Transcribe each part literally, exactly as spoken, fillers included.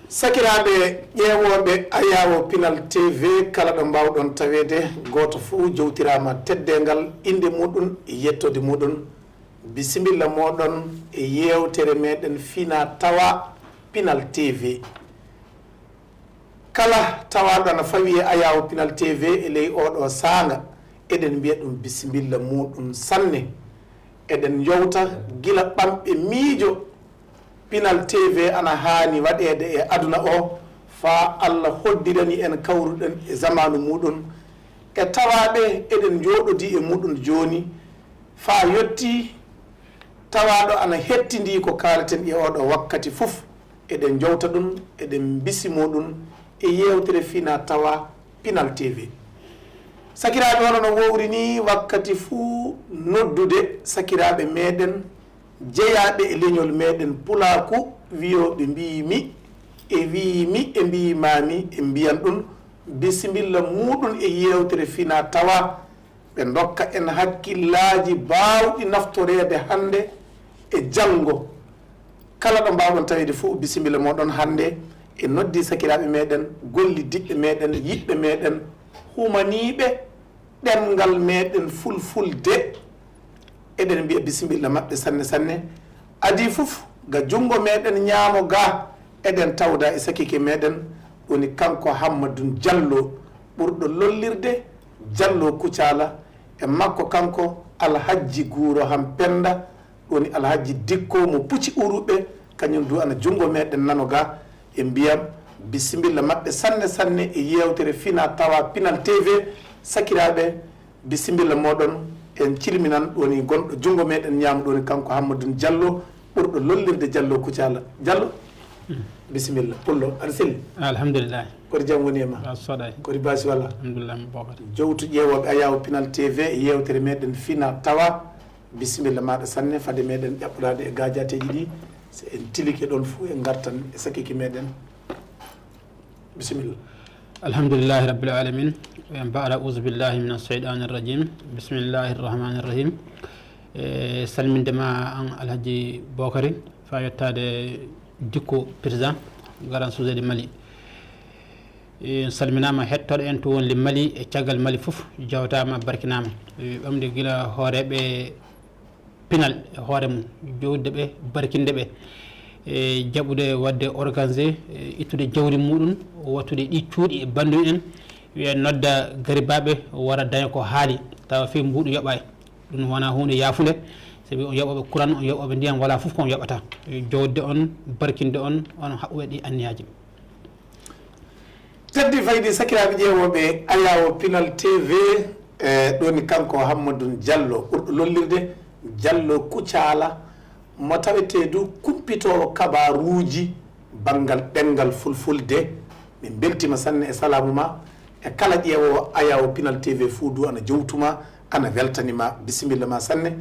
Sakiraaɓe ƴeewooɓe Ayaawo Pinal T V, kala ɗo mbaawɗon taweede, gooto fuu jowtiraama teddeengal, innde muuɗum e yettoode muuɗum. Bisimilla mooɗon e yeewtere meeɗen Fina Tawa Pinal T V. Kala tawaaɗo ana fawii e Ayaawo Pinal T V e ley ooɗoo saanga, eɗen mbiya ɗum bisimilla muuɗum sanne. Eɗen njowta gila ɓamɓe miijo Pinal T V ana haani waɗeede e aduna o, faa Alla hoddirani en kawruɗen e zamaanu muuɗum. E tawaaɓe eɗen njooɗodii e muuɗum jooni, faa yettii tawaaɗo ana hettindii ko kaaleten e ooɗoo wakkati fof. Eɗen njowta ɗum, eɗen mbisimoo ɗum e yeewtere Fina Tawa Pinal T V. Sakiraaɓe, hono no woowri nii, wakkati fuu noddude sakiraaɓe meeɗen jeyaaɓe e leñol meeɗen Pulaaku, wiyooɓe mbiimi e wiimi e mbiimaami, e mbiyan ɗum bisimilla muuɗum e yeewtere Fina Tawa. Ɓe ndokka en hakkillaaji baawɗi naftoreede hannde e janngo. Kala ɗo mbaawɗon taweede fof, bisimilla mooɗon. Hannde en noddii sakiraaɓe meeɗen, gollidiɓɓe meeɗen, yiɗɓe meeɗen, humaniiɓe ɗemngal meeɗen Fulfulde. Eɗen mbiya bisimilla maɓɓe sanne sanne. Adii fof, ga junngo meeɗen ñaamo ga, eɗen tawda e sakike meeɗen, woni kanko Hammadun Jallo, ɓurɗo lollirde Jallo Kucala, e makko kanko Alhajji Guuro Ham Penda, woni Alhajji Dikko mo Pucci Uruɓe, kañum du ana junngo meeɗen nano ga. E mbiyam bisimilla maɓɓe sanne sanne e yeewtere Fina Tawa Pinal T V. Sakiraaɓe, bisimilla mooɗon, en cilminan ɗo woni gonɗo junngo meeɗen ñaamo ɗo woni kanko Hammadun Jallo, ɓurɗo lollirde Jallo Kucala. Jallo, bisimilla. Pullo, aɗa selli? Alhamdulillah. Kodi jam woni e ma? A soɗay. Kodi baasi wala? Alhamdulillah, mi Bokar. Jowtu ƴeewooɓe Ayaawo Pinal T V e yeewtere meeɗen Fina Tawa. Bisimilla maaɗa sanne, fade meeɗen ƴaɓɓodaade e gaajateeji ɗi, so en tilike ɗon fuu, en ngartan e sakike meeɗen. Bisimilla. Alhamdulillahi Rabbil Alamin. En mbaɗa auzu billahi mina shaytani rajim. Bismillahi rahmani rahim. E salminde ma an Alhaji Bokari, faa yettaade Dikko président, garant sujet de Mali. E salminaama hettooɗo en to wonde Mali e caggal Mali fof, jawtaama, barkinaama. E ɓamde gila hooreeɓe pinal e hoore mum, jowde ɓe, barkinde ɓe, e jaɓude waɗde organisé, e ittude jawdi muɗum, wattude ɗi cuuɗi e banndum en, wiya nodda garibaaɓe, wara daña ko haali, tawa fii mbuuɗu yoɓaay. Ɗum wonaa huunde yaafunde, sabi on yoɓooɓe kuran, on yoɓooɓe ndiyam, walaa fof ko on yoɓata. Jowde on, barkinde on, on haɓɓuɓe ɗi anniyaaji. Teddi faydi sakiraaɓe ƴeewooɓe Ayaawo Pinal T V, e ɗoni kanko Hammadou Diallo, ɓurɗo lollirde Diallo Kucala, mo tawetee du kumpitoowo kabaaruuji banngal ɗemngal fulfulde. Min mbeltiima sanne e salaamu ma, e kala ƴeewoowo Ayaawo Pinal T V fuu du ana jowtuma, ana weltani ma. Bisimilla ma sanne.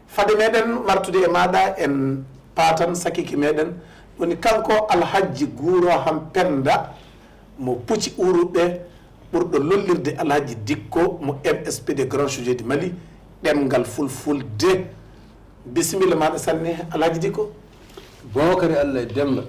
Fade meɗen wartude e maɗa, en paatan sakike meɗen, woni kanko Alhajji Guuro Ham Penda mo Pucci Uruɓe, ɓurɗo lollirde Alhajji Dikko mo M S P D Grand Sujet du Mali, ɗemngal fulfulde. Bisimilla maɗa sanne, Alhajji Dikko. Bokari Allah e Demba.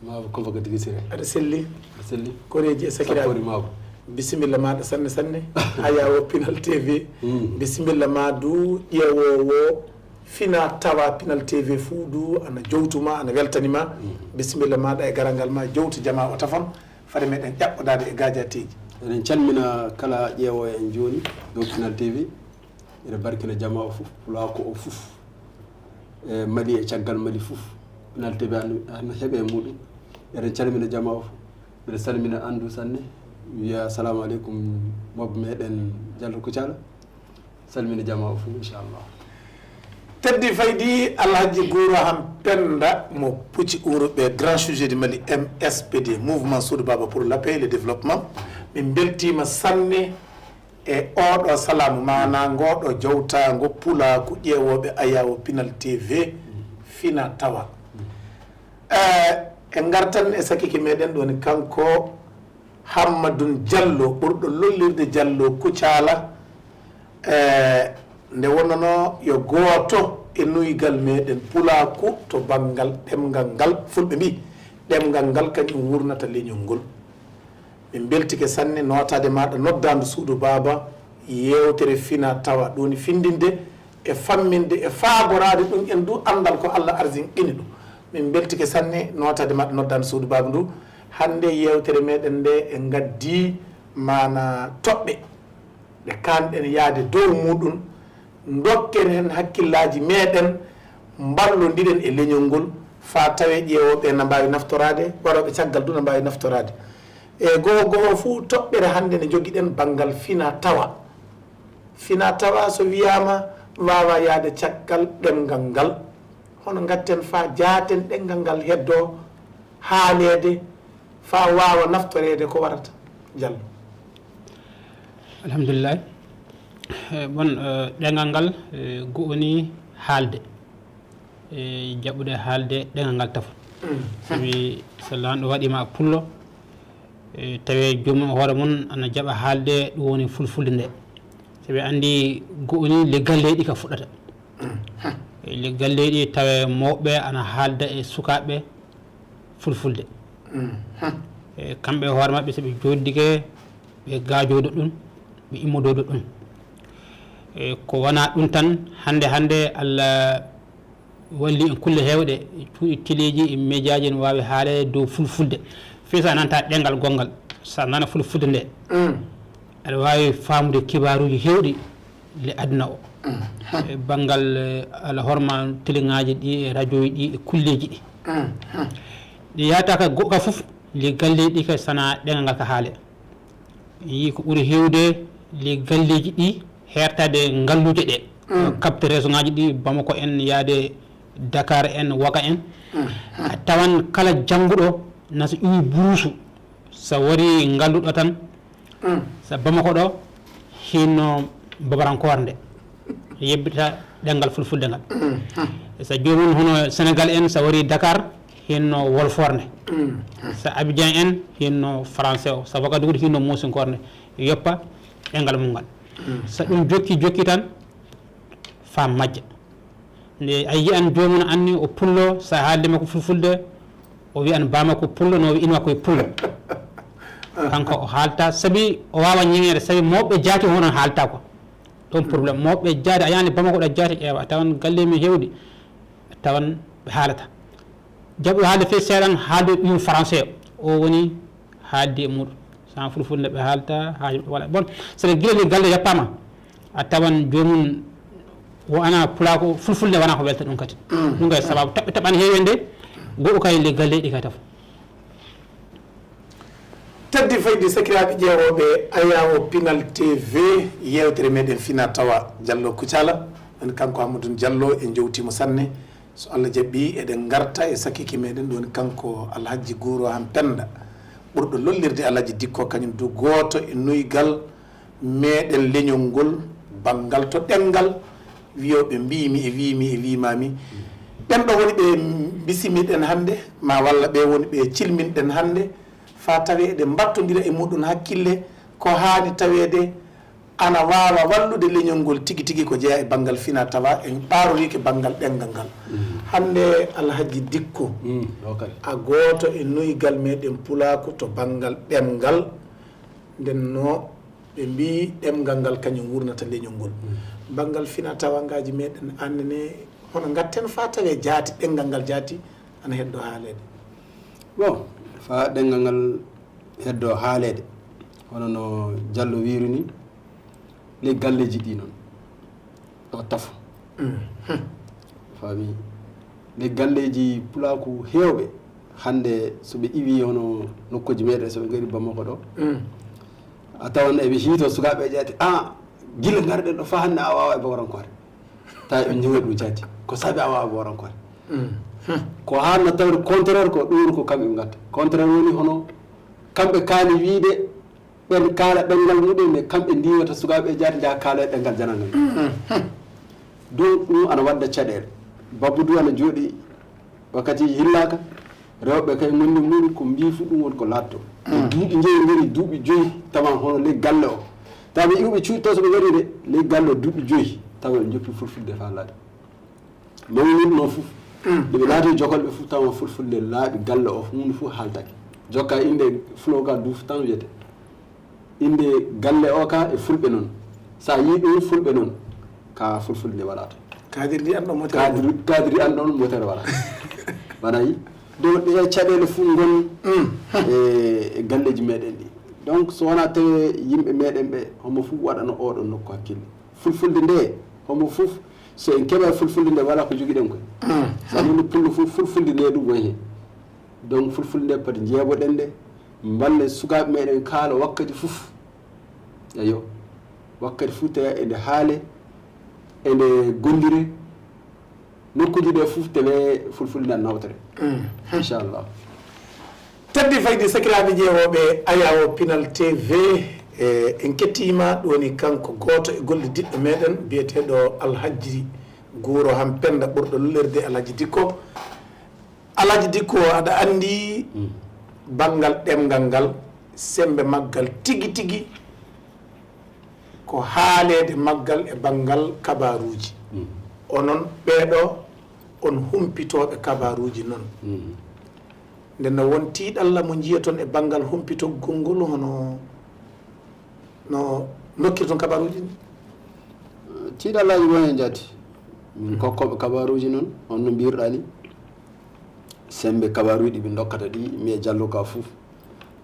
Maabo Kumba Gaddi Gisire. Aɗa selli? Aɗa selli? Koreeji e sakiraaɓe. Sappoori Maabo. Bisimilla maɗa sanne sanne. Ayaawo Pinal T V. Mm. Bisimilla ma du ƴeewoowo Fina Tawa Pinal T V fuu du ana jowtuma, ana weltanima. Mm. Bisimilla maɗa e garal ngal ma, jowtu jamaa o tafon, fade meɗen ƴaɓɓodaade e gaajateeji. Eɗen calmina kala ƴeewoowo en jooni dow Pinal T V. Eɗen barkina jamaa o fof, pulaaku o fof. E Mali e caggal Mali fof, Pinal T V ana, ana heɓe e muɗum. Eɗen calmina jamaa o fof. Mbeɗa salmina an du sanne. Wiya assalamu aleykum mawɓe meɗen Diallo Kucala. Salmina jamaa o fof, inchallah. Teddi faydi Alhaji Guuro Ham Penda mo Pucci Uruɓe, Grand Sujet du Mali, M S P D, Mouvement Suudu Baaba pour la Paix et le Développement. Min mbeltiima sanne e oɗo salaamu, maanaa ngoɗo jowtaango pulaaku ƴeewooɓe Ayaawo Pinal T V, Fina Tawa. Eh, en ngartan e sakike meɗen ɗo woni kanko Hammadou Diallo, ɓurɗo lollirde Diallo Kucala. Eh, nde wonnoo yo gooto e nuygal meɗen pulaaku to banngal ɗemngal ngal, fulɓe mbii, ɗemngal ngal kañum wurnata leñol ngol. Min mbeltike sanne nootaade maaɗa noddaandu suudu baaba, yeewtere fina tawa, ɗum woni findinde e famminde e faaboraade ɗum en du anndal ko Allah arsinqini ɗum. Min mbeltike sanne nootaade maaɗa noddaandu suudu baaba ndu. Hannde yeewtere meɗen nde e ngaddi maana toɓɓe ɗe kaanɗen yaade dow muɗum, dokken heen hakkillaaji meɗen, mballondiren e leñol ngol, faa tawee ƴeewooɓe na mbaawi naftoraade, warooɓe caggal du na mbaawi naftoraade. E goo goo fuu toɓɓere hannde nde njogiɗen banngal fina tawa. Fina tawa so wiyaama waawaa yahde caggal ɗemngal ngal. Hono ngatten faa jaaten ɗemngal ngal heddoo haaleede, faa waawa naftoreede ko warata. Jallo. Alhamdulillah. Eh, bon, eh, ɗemngal ngal, eh, go'oni haalde. Eh, jaɓude haalde ɗemngal ngal tafo. Sabi so laamɗo waɗiima pullo, eh, tawee joomum hoore mum ana jaɓa haalde ɗum woni fulfulde nde. Sabi anndi go'oni le galleeji ɗi ka fuɗɗata. Eh, le galleeji ɗi tawee mawɓe ana haalda e sukaaɓe fulfulde. E kamɓe hoore maɓɓe, so ɓe jooɗidike, ɓe gaajoodo ɗum, ɓe immodoodo ɗum. E ko wonaa ɗum tan, hannde, hannde Allah walli en kulle heewɗe, cuuɗi teleeji e mejaaji ene waawi haaleede dow fulfulde. Fii so a nanta ɗemngal gonngal, so a nana fulfulde nde, aɗa waawi faamude kibaaruuji heewɗi le aduna o. E banngal, eh, alhorma teliŋaaji ɗi, e rajooji ɗi, e kulleeji ɗi. Ɗi yahata ka go-, ka fof, le galleeji ɗi kay sana ɗemngal ngal ka haale. Yii ko ɓuri heewde le galleeji ɗi heertaade ngalluuje ɗe. Capte région ŋaaji ɗi, Bamako en, yaade Dakar en, Waka en. A tawan kala jannguɗo na so iwi buruusu, so wari ngalluɗo tan, so Bamako ɗo, hinno babarankoore nde yebbita ɗemngal fulfulde ngal. So joomum hono Sénégal en, so wari Dakar, hinno wolfoore nde. So Abidjan en, hinno français o. So Wagadugu, hinno muusinkoore nde. Yoppa ɗemngal mum ngal. So ɗum jokki, jokki tan, faa majja. Nde a yiyan joomum anni o pullo, so a haalde makko fulfulde, o wiyan Bamako pullo, no o wiyi ina ko e pullo. Kanko o haalta, sabi o waawa ñeŋeede, sabi mawɓe jaati hono haalta ko. Ɗon problème. Mawɓe jaati, a yaani Bamako ɗo jaati, ƴeewa, a tawan galle mum heewɗi, a tawan ɓe haalata. Jaɓu haalde fii seeɗan, haalde ɓiyum français, o woni haalde e muɗum. Sans fulfulde ɓe haalta, haaju, voilà. Bon, saɗa gila le galle yappaama, a tawan joomum wo ana pulaaku, fulfulde wonaa ko welta ɗum kadi. Ɗum kay sababu taɓɓe taɓani heewi nde, goɗɗo kay le galle ɗi kay tafo. Teddi faydi sakiraaɓe ƴeewooɓe Ayaawo Pinal T V, yeewtere meɗen fina tawa Jallo Kucala, en kanko Amadou Jallo, en jowtiimo sanne. So Allah jaɓi, eɗen ngarta e sakiki meɗen, ɗum woni kanko Alhaji Guuro Han Penda, ɓurɗo lollirde Alhaji Dikko, kañum du gooto e nuygal meɗen leñol ngol, banngal to ɗemngal, wiyooɓe mbiimi e wiimi e wiimaami. Ɓen ɗo woni ɓe mbisimiɗen hannde, ma walla ɓe woni ɓe cilminɗen hannde, faa tawee eɗen mbattondira e muɗum hakkille, ko haani taweede ana waawa wallude leñol ngol tigi tigi ko jeyaa e banngal fina tawa. En ɓaarorike banngal ɗemngal ngal. Hannde Alhaji Dikko, a gooto e nuygal meɗen pulaaku to banngal ɗemngal. Nden no ɓe mbii ɗemngal ngal kañum wurnata leñol ngol. Banngal fina tawangaaji meɗen annene, hono ngatten faa tawee jaati, ɗemngal ngal jaati ana heddo haaleede. Bon, faa ɗemngal ngal heddo haaleede, hono no Jallo wiiri ni, le galleeji ɗi noon o tafo. Faami? Le galleeji pulaaku heewɓe hannde, so ɓe iwi hono nokkuuji meɗen, so ɓe ngari Bamako ɗo, a tawan eɓe hiito sukaaɓe jaati, a, gila ngarɗen ɗo faa hannde a waawa e babarankoore. Tawi ɓe ñowi ɗum jaati. Ko sabi a waawa babarankoore. Ko haanno tawde contraire ko ɗum ko kamɓe ɓe ngatta. Contraire woni hono kamɓe kaani wiide ɓen kaala ɗemngal muɗum, mais kamɓe ndiwata sukaaɓe jaati njaha kaala e ɗemngal janangal. Donc ɗum ana wadda caɗeele. Babbu du ana jooɗi wakkati hillaaka, rewɓe kay ngonndi muɗum ko mbii fu ɗum woni ko laatto. Duuɓi njeyi ngari, duuɓi joyi, tawa hono ley galle o. Tawa ɓe iwɓe cuuɗi taw so ɓe ngari de, ley galle o duuɓi joyi, tawa ɓe njoppi fulfulde faa laaɗi. Mawnude noon fof, Nde ɓe laati jokolɓe fof, tawa fulfulde laaɓi, galle o, huunde fof haaltake. Jokka innde fulo ka duuf tan wiyete. Innde galle o ka e fulɓe noon. So a yii ɗum, fulɓe noon, ka fulfulde nde waɗata. Kadiri ndi anɗo motere. Kadiri, kadiri anɗo on motere waɗata. Wona yi. Donc, ɗe caɗeele fof ngon e, e galleeji meɗen ɗi. Donc, so wonaa tawi yimɓe meɗen ɓe, homo fof waɗano oɗo nokku hakkille. Fulfulde nde, homo fof, so en keɓa fulfulde nde, wala ko jogiɗen koy. Sa nini pullo fof, fulfulde nde ɗum woni heen. Donc, fulfulde nde pati jeeboɗen nde, mballe sukaaɓe meɗen kaala wakkati fof. Eyo, wakkati fof tawi eɗe haale, eɗe gondire, nokkuji ɗe fof tawi fulfulde nde nawtere. Inchallah. Teddi faydi sakiraaɓe ƴeewooɓe Ayawo Pinal T V, e, en kettiima ɗo woni kanko gooto e gollidiɗɗo meɗen biyeteeɗo Alhajji Guuro Hampenda ɓurɗo lollirde Alhaji Dikko. Alhaji Dikko, aɗa anndi banngal ɗemngal ngal, semmbe maggal tigi tigi ko haaleede maggal e banngal kabaaruuji. Onon ɓeeɗo, on humpitooɓe kabaaruuji noon. Nden no won tiiɗalla mo njiyaton e banngal humpitogol ngol, hono no nokkirton kabaaruuji ɗi? Tiiɗallaaji won heen jaati. Min kokkooɓe kabaaruuji noon, on no mbiirɗaa ni, semmbe kabaaruuji ɗi ɓe ndokkata ɗi, mi e Jallo ka fof,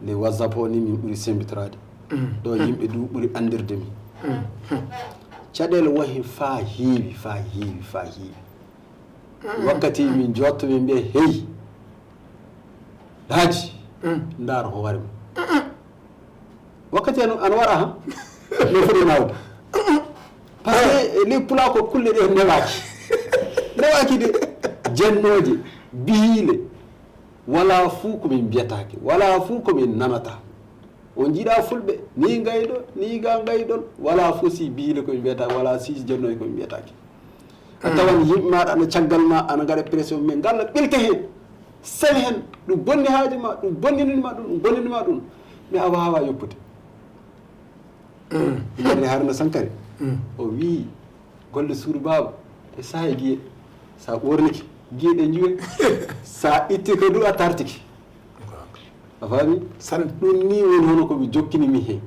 nde WhatsApp o ni min ɓuri semmbitoraade. Ɗo yimɓe du ɓuri anndirde min. Caɗeele won heen faa heewi, faa heewi, faa heewi. Wakkati min jotto min mbiya, "Hey, Laaji, ndaar hoore ma." Wakkati ano, ano waɗa ha? No foti nawde. Parce que les pulaa ko kulle ɗe newaaki. Newaaki de, jennooje, bihiile. Wala fuu ko min mbiyataake, wala fuu ko min nanata. On njiɗa fulɓe, ni ngayɗo, ni ga ngayɗon, wala fuu si bihiile ko min mbiyataake, wala si jennooje ko min mbiyataake. A tawan yimɓe maaɗa ana caggal ma, ana ngaɗa pression, mais ngalla ɓilte heen, sewi heen, ɗum bonni haaji ma, ɗum bonninima ɗum, ɗum bonninima ɗum, mais a waawa yoppude. Ngarde Haruna Sankare, o wii golle suudu baaba e saha e giye, sa ɓoornike, giye ɗe njuwe, sa itti ko du a tartike. A faami? San ɗum ni woni hono ko ɓe jokkini mi heen.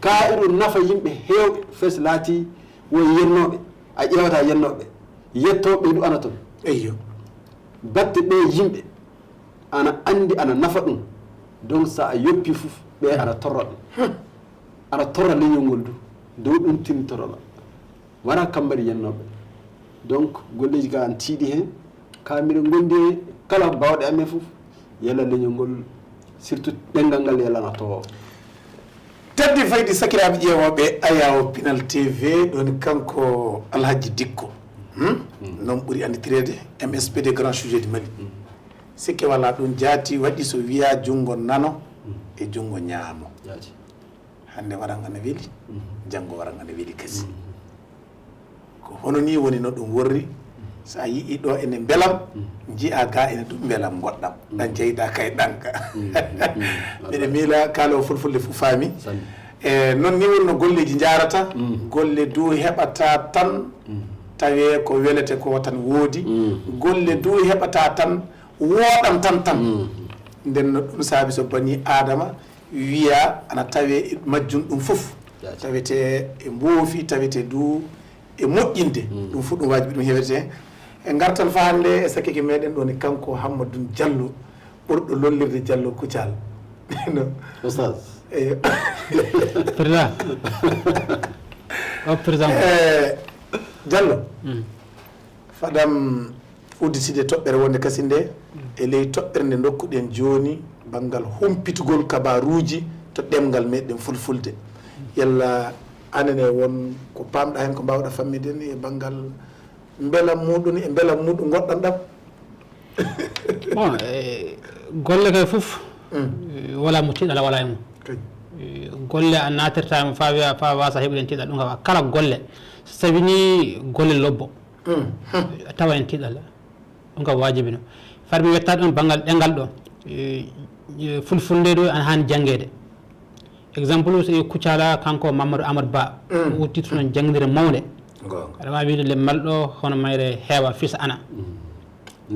Ka eɗum nafa yimɓe heewɓe fes laati wo yennooɓe, a ƴeewata yennooɓe, yettooɓe du ana toon. Eyyo. Batte ɓe yimɓe ana anndi ana nafa ɗum. Donc so a yoppi fof ɓe ana torra ɗum. Ana torra leñol ngol du. Dow ɗum tini torra. Wona kam mbaɗi yennooɓe. Donc golleeji ka an tiiɗi heen. Ka mbiɗo gondi e kala baawɗe amen fof, yalla leñol ngol, surtout ɗenngal ngal, yalla na towo. Teddi faydi sakiraaɓe ƴeewooɓe Ayawo Pinal T V, ɗoni kanko Alhaji Dikko. Hmm? Noon ɓuri annditireede M S P des grands sujets du Mali. Sikke wala ɗum jaati waɗi so wiya junngo nano e junngo ñaamo. Hannde waran ana weli, janngo waran ana weli kasi. Ko hono ni woni no ɗum worri. So a yii ɗo ene mbelam, njiya ga ene ɗum mbelam goɗɗam. Ɗan jeyda kay ɗanka. Mbiɗa miila kaalo fulfulde fof faami. E noon ni woni no golleeji njaarata. Golle du heɓata tan tawe ko welete ko tan woodi. Golle du heɓata tan wooɗan tan tan. Nden no ɗum saabi so bani Aadama wiya ana tawe e majjum ɗum fof. Tawete e mboofi, tawete du e moƴƴinde. Ɗum fof ɗum waajibi ɗum heewete. E ngartal fa hannde e sakkike meɗen ɗo ni kanko Hammadou Diallo, ɓurɗo lollirde Diallo Kucal. No. Oustaz. Eyo. Président. O président. Eh, Diallo. Fadam udditide toɓɓere wonde kasi nde, e ley toɓɓere nde ndokkuɗen jooni, banngal humpitugol kabaaruuji to ɗemngal meɗen fulfulde. Yalla anen e won ko paamɗa heen, ko mbaawɗa famminde en e banngal mbelam muɗum, e mbelam muɗum ngoɗɗan ɗam? Bon, e, golle kay fof, e, wala mo tiiɗala wala e mum. E, golle a natirta e mum fa wiya, fa wasa heɓude tiiɗal ɗum kam. Kala golle, so tawi ni golle lobbo, tawa en tiiɗal. Ɗum kam waajibi no. Far mi wetta ɗon banngal ɗengal ɗo. E, e, fulfulde ɗo ana haani janngeede. Exemple, so e Kuccala, kanko Mamadou Amadou Ba, o titre noon janngindire mawnde. Aɗa waawi wiide le malɗo hono mayre heewa fisa ana.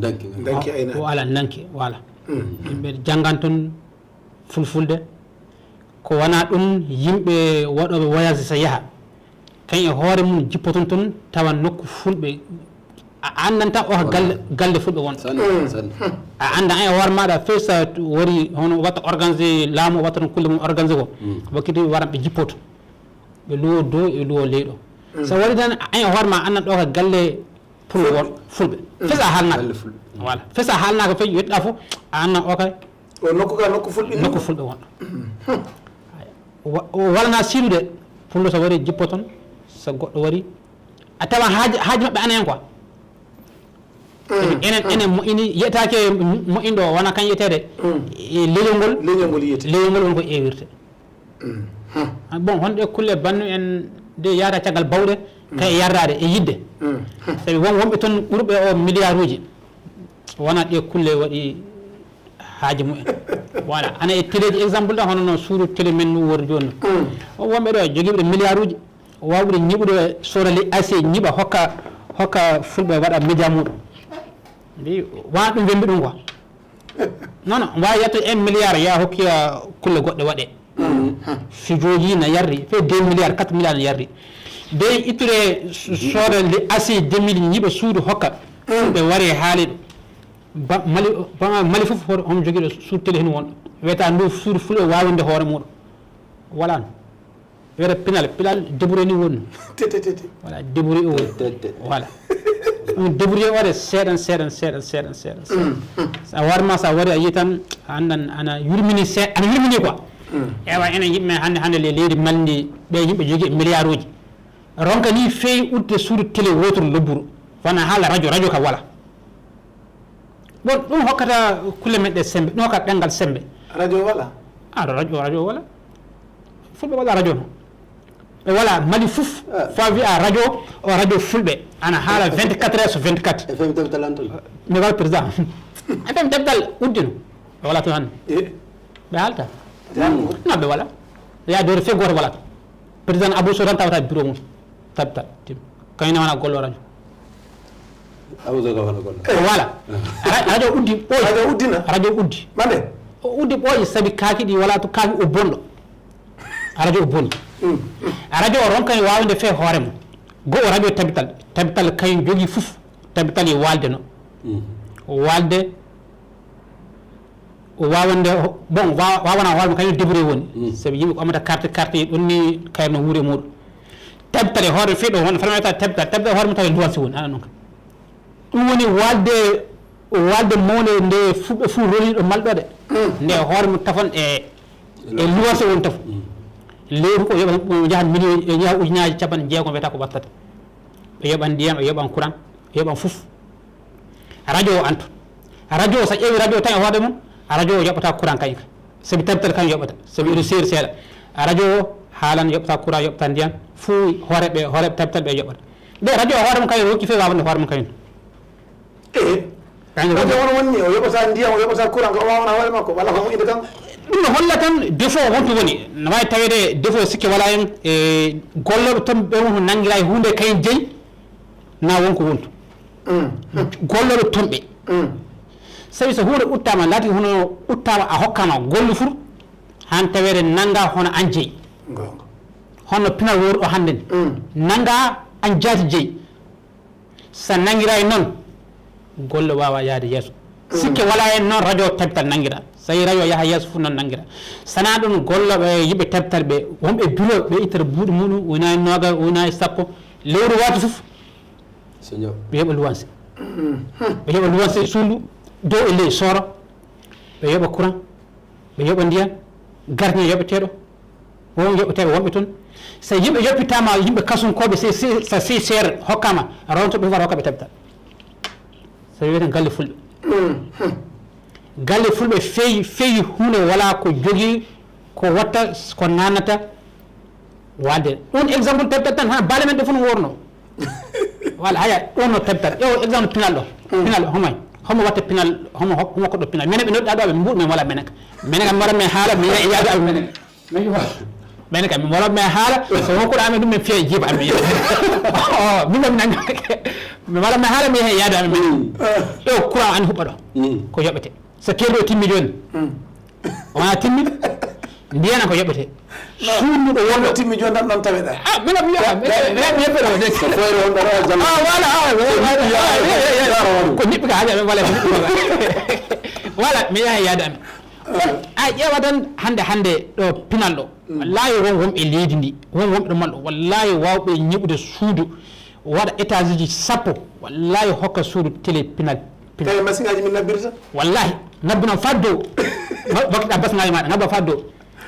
Danki. Danki aynaade. Wala nanki wala. Yimɓe janngan toon fulfulde. Ko wona ɗum, yimɓe waɗooɓe voyage so yaha, kañ e hoore mum jippoton toon tawa nokku fulɓe. A anndanta o galle galle fulɓe won. A annda an e hoore maɗa fes sa wari hono watta organisé laamu o watta toon kulle mum organisé ko. Wakkiti waran ɓe jippoto ɓe luwo dow e luwo leyɗo. So wari tan an e hoore ma annan ɗo ka galle pul won fulɓe fes a haalnaka. Voilà, fes a haalnaka fes yettuɗa fof a annan o kay. O nokku ka nokku fulɓe nokku fulɓe won. Walana sirude pullo so wari jippo toon so goɗɗo wari a tawa haaji haaji maɓɓe ana hen quoi. Enen enen moƴƴini yiyetaake moƴƴinɗo o wona kañ yiyeteede. E leñol ngol leñol ngol yiyete leñol ngol won ko ƴeewirte. Bon honɗe kulle bannu en nde yahata caggal bawɗe kay yardaade e yidde. Sabi won wonɓe toon ɓurɓe o milliard uji wona ɗe kulle waɗi haaji mumen. Voilà ana e téléji exemple ɗa hono no suudu télé men nu wori jooni. O wonɓe ɗo jogiiɓe milliard uji wawɓe ñiɓude sooda ley asie ñiɓa hokka hokka fulɓe waɗa média muɗum. Mbi wona ɗum wembi ɗum quoi. Non non mbawi yetto un milliard ya hokkiya kulle goɗɗe waɗe. Fijooji na yarri fe deux milliard quatre milliard na yarri. Dey ittude sooda ley asie deux mille ñiɓa suudu hokka fulɓe wari haali ɗum. Mali fof hoto homo jogiiɗo suudu télé heen won wiyata ndu suudu fulɓe wawinde hoore muɗum. Wala no wiyata pinal pinal débrouillé ni woni. Tete tete. Voilà débrouillé o. Voilà ɗum débrouillé waɗe seeɗan seeɗan seeɗan seeɗan seeɗan. Sa warma sa wari a yii tan a andan ana yurmini se ana yurmini quoi. Ewa enen yimɓe men hannde hannde le leydi malndi ɓe yimɓe jogii milliard uji ronka ni feewi udde suudu télé woturu lobburu wona haala radio radio ka wala. Bon ɗum hokkata kulle men ɗe sembe ɗum hokkata ɗengal sembe. Radio wala. A radio radio wala. Fulɓe wala radio no ɓe wala mali fof fa wiya radio o radio fulɓe ana haala vingt quatre heures sur vingt quatre. Fm debtal an toon. Mi wal président. Fm debtal uddino ɓe wala toon hannde. Ɓe haalta. Non ɓe wala. Ya dore fe goto wala toon. Président Abou Sow tan tawata bureau mum. Tabtal tim kañum ne wona gollo radio. Abou Sow ka wona gollo. Voilà. Radio uddi ɓooyi. Radio uddina. Radio uddi. Mande. O uddi ɓooyi sabi kaaki ɗi wala to kaaki o bonɗo. Radio o boni. Radio o ronka wawde fe hoore mum. Go o radio tabital tabital kañum jogii fof tabital e walde no. Walde o wawande bon wawana hoore mum kañum débrouillé woni sabi yimɓe ko amata carte carte ɗum ni kayno wuure muɗum. Tabitale hoore feɗo won fana wiyata tabitale tabitale hoore mum tawa luwansi woni ana noon kam. Ɗum woni walde walde mawde nde fuɓe fuu roliɗo malɗoɗe nde hoore mum tafon e e luwansi woni tafo. Lewru ko yoɓa jahan million e jaha ujunaji capanɗe jeegom wiyata ko wattata. Ɓe yoɓan ndiyam ɓe yoɓan courant ɓe yoɓan fof. Radio o antu radio o so ƴeewi radio tan e hoore mum radio o yoɓata courant kañum ka sabi tabtal kañum yoɓata sabi eɗo seeri seeɗa. Radio o haalan yoɓata courant yoɓata ndiyam fuu hooreɓe hooreɓe tabtal ɓe yoɓata. Nde radio o hoore mum kañum rokki fewi wawande hoore mum kañum. Ehe. Radio won wonni o yoɓata ndiyam o yoɓata courant ko wawana hoore makko walla ko moƴƴinde kanko. Ɗum no holla tan défaut wonto woni no wawi tawede défaut sikke wala en e gollooɓe toon ɓe won ko nangira e hunde kayen jeyi. Na won ko wontu gollooɓe tomɓe. Sabi so huunde uttaama laati hono uttaama a hokkaama gollu fur han taweede nannga hono an jeyi. Hono pinal wowruɗo hannden nannga an jaati jeyi. So nanngira e noon golle waawa yahde yeeso. Sikke wala en noon radio tabtal nanngira. So tawi radio yaha yeeso fof noon nanngira. Sana ɗum gollooɓe yimɓe tabtal ɓe wonɓe bureau ɓe ittata buuɗi muɗum wona e nooga wona e sappo lewru waati fof. Ɓe yoɓa luwanse. Ɓe yoɓa luwanse suudu dow e ley sooro. Ɓe yoɓa courant. Ɓe yoɓa ndiyam. Gardien yoɓeteeɗo. Won yoɓeteeɓe wonɓe toon. So yimɓe yoppitaama yimɓe kasunkooɓe so sey seere hokkaama ronto ɓe wara hokkaɓe tabital. So wiyeten galle fulɓe. Galle fulɓe feewi feewi huunde wala ko jogii ko watta ko naannata. Walde ɗum exemple teptat tan hana baale men ɗo fof no worno. Wala haya ɗum no teptat ƴeew exemple pinal ɗo. Pinal ɗo homay homo watta pinal homo homo koɗɗo pinal minen ɓe nodɗa ɗo ɓe mbuɗ men wala menen ka menen kam mbaɗa men haala mi yaɗa menen. Min hoto. Ɓen kam, mi wala mi haala, so won kuɗa amen ɗum, min fiya e jiiba amen. Oh, min ɗo mi nanga. Mi wala mi haala, mi yaha e yaade amen. Mm. Ɗo courant an huɓɓa ɗo. Mm. Ko yoɓete. So keeri ɗo timmi jooni. Mm. Wona timmi. Mbiyana ko yoɓete. Non. Suudu ɗo wonɗo. Timmi jooni tan ɗon taweɗa. Ah, min ɗo mi yaha. Mi, mi, mi, mi, mi, mi, mi. So foyre wonɗo ɗo, jam. Ah, voilà, ah, voilà, voilà, ah, eh, eh, eh. Ko niɓɓi ka haaja amen, voilà, ko niɓɓi ka. Voilà, mi yaha e yaade amen. A ƴeewa tan hannde, hannde ɗo pinal ɗo. Mm. Wallaahi won wonɓe leydi ndi, won wonɓe ɗo mal ɗo. Wallaahi wawɓe ñiɓude suudu, waɗa étage uji sappo. Wallaahi hokka suudu télé pinal, pinal. Tawi machine aji min nabbirta? Wallaahi, nabbi noon faa dow. Wa-, wakkita basŋaaji maaɗa, ngabba faa dow.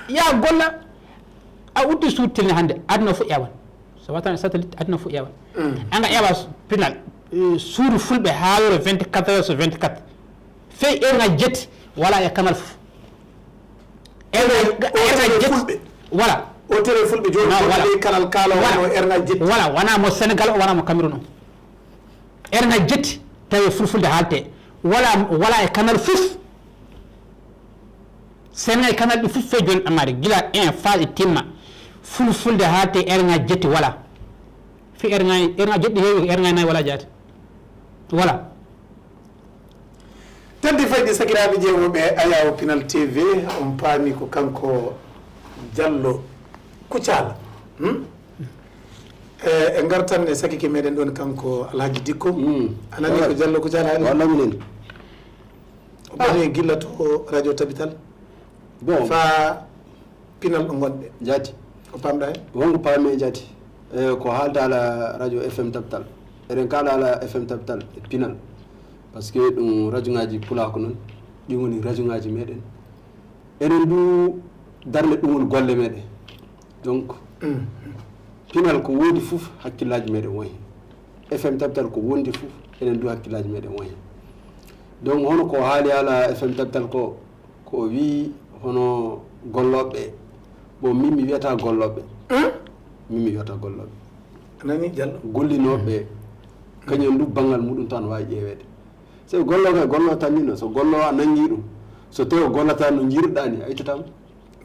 Ya golla, a uddi suudu télé hannde, aduna fof ƴeewan. So watan satellite, aduna fof ƴeewan. Mm. Anga ƴeewa s-, pinal, eh, suudu fulɓe haa yoro vingt-quatre heures sur vingt-quatre. Fey heure ŋaaji jetti, wala e canal fof. Heure ŋaaji, o heure ŋaaji télé jetti. Fulɓe. Voilà. O télé fulɓe jooni, non, wonde voilà. Ley canal kaala o, voilà. Wano heure ŋaaji jetti. Voilà, wona mo Sénégal o, wona mo Cameroun o. Heure ŋaaji jetti, tawi fulfulde haalte. Wala, wala e canal fof. Sene e canal ɗi fof fey jooni ɗammaade, gila un faa e timma. Fulfulde haalte heure ŋaaji jetti wala. Fey heure ŋaaji, heure ŋaaji jetti heewi, heure ŋaaji nayi wala jaati. Wala. Teddi faydi sakiraaɓe ƴeewooɓe Ayaw Pinal T V, on paami ko kanko Jallo Kucala. Hmm? E, e ngartan e sakike meɗen ɗon kanko Alhaji Dikko. Hmm. A nani ko Jallo Kucala haali? Wala minen. O boni gilla to radio Tabital. Bon. Faa pinal ɗo ngonɗe. Jaati. Ko pamɗa hen? Wonko paami e jaati. E, ko haalta ala radio F M Tabital. Eɗen kaala ala F M Tabital e pinal. Parce que ɗum radio ŋaaji pulaako noon. Ɗi woni radio ŋaaji meɗen. Enen du darnde ɗum woni golle meɗen. Donc, mm, pinal ko woodi fof hakkillaaji meɗen won heen. F M Tabital ko wondi fof, enen du hakkillaaji meɗen won heen. Donc, hono ko haali ala F M Tabital ko, ko o wii hono gollooɓe, bon, min mi wiyata gollooɓe. Hmm? Min mi wiyata gollooɓe. A nani, Jallo? Gollinooɓe, kañum du banngal muɗum tan waawi ƴeeweede. So gollooɓe, golloo tan ni no, so golloo a nanngi ɗum, so tawi o gollata no njiiruɗaa ni, a ittata mo.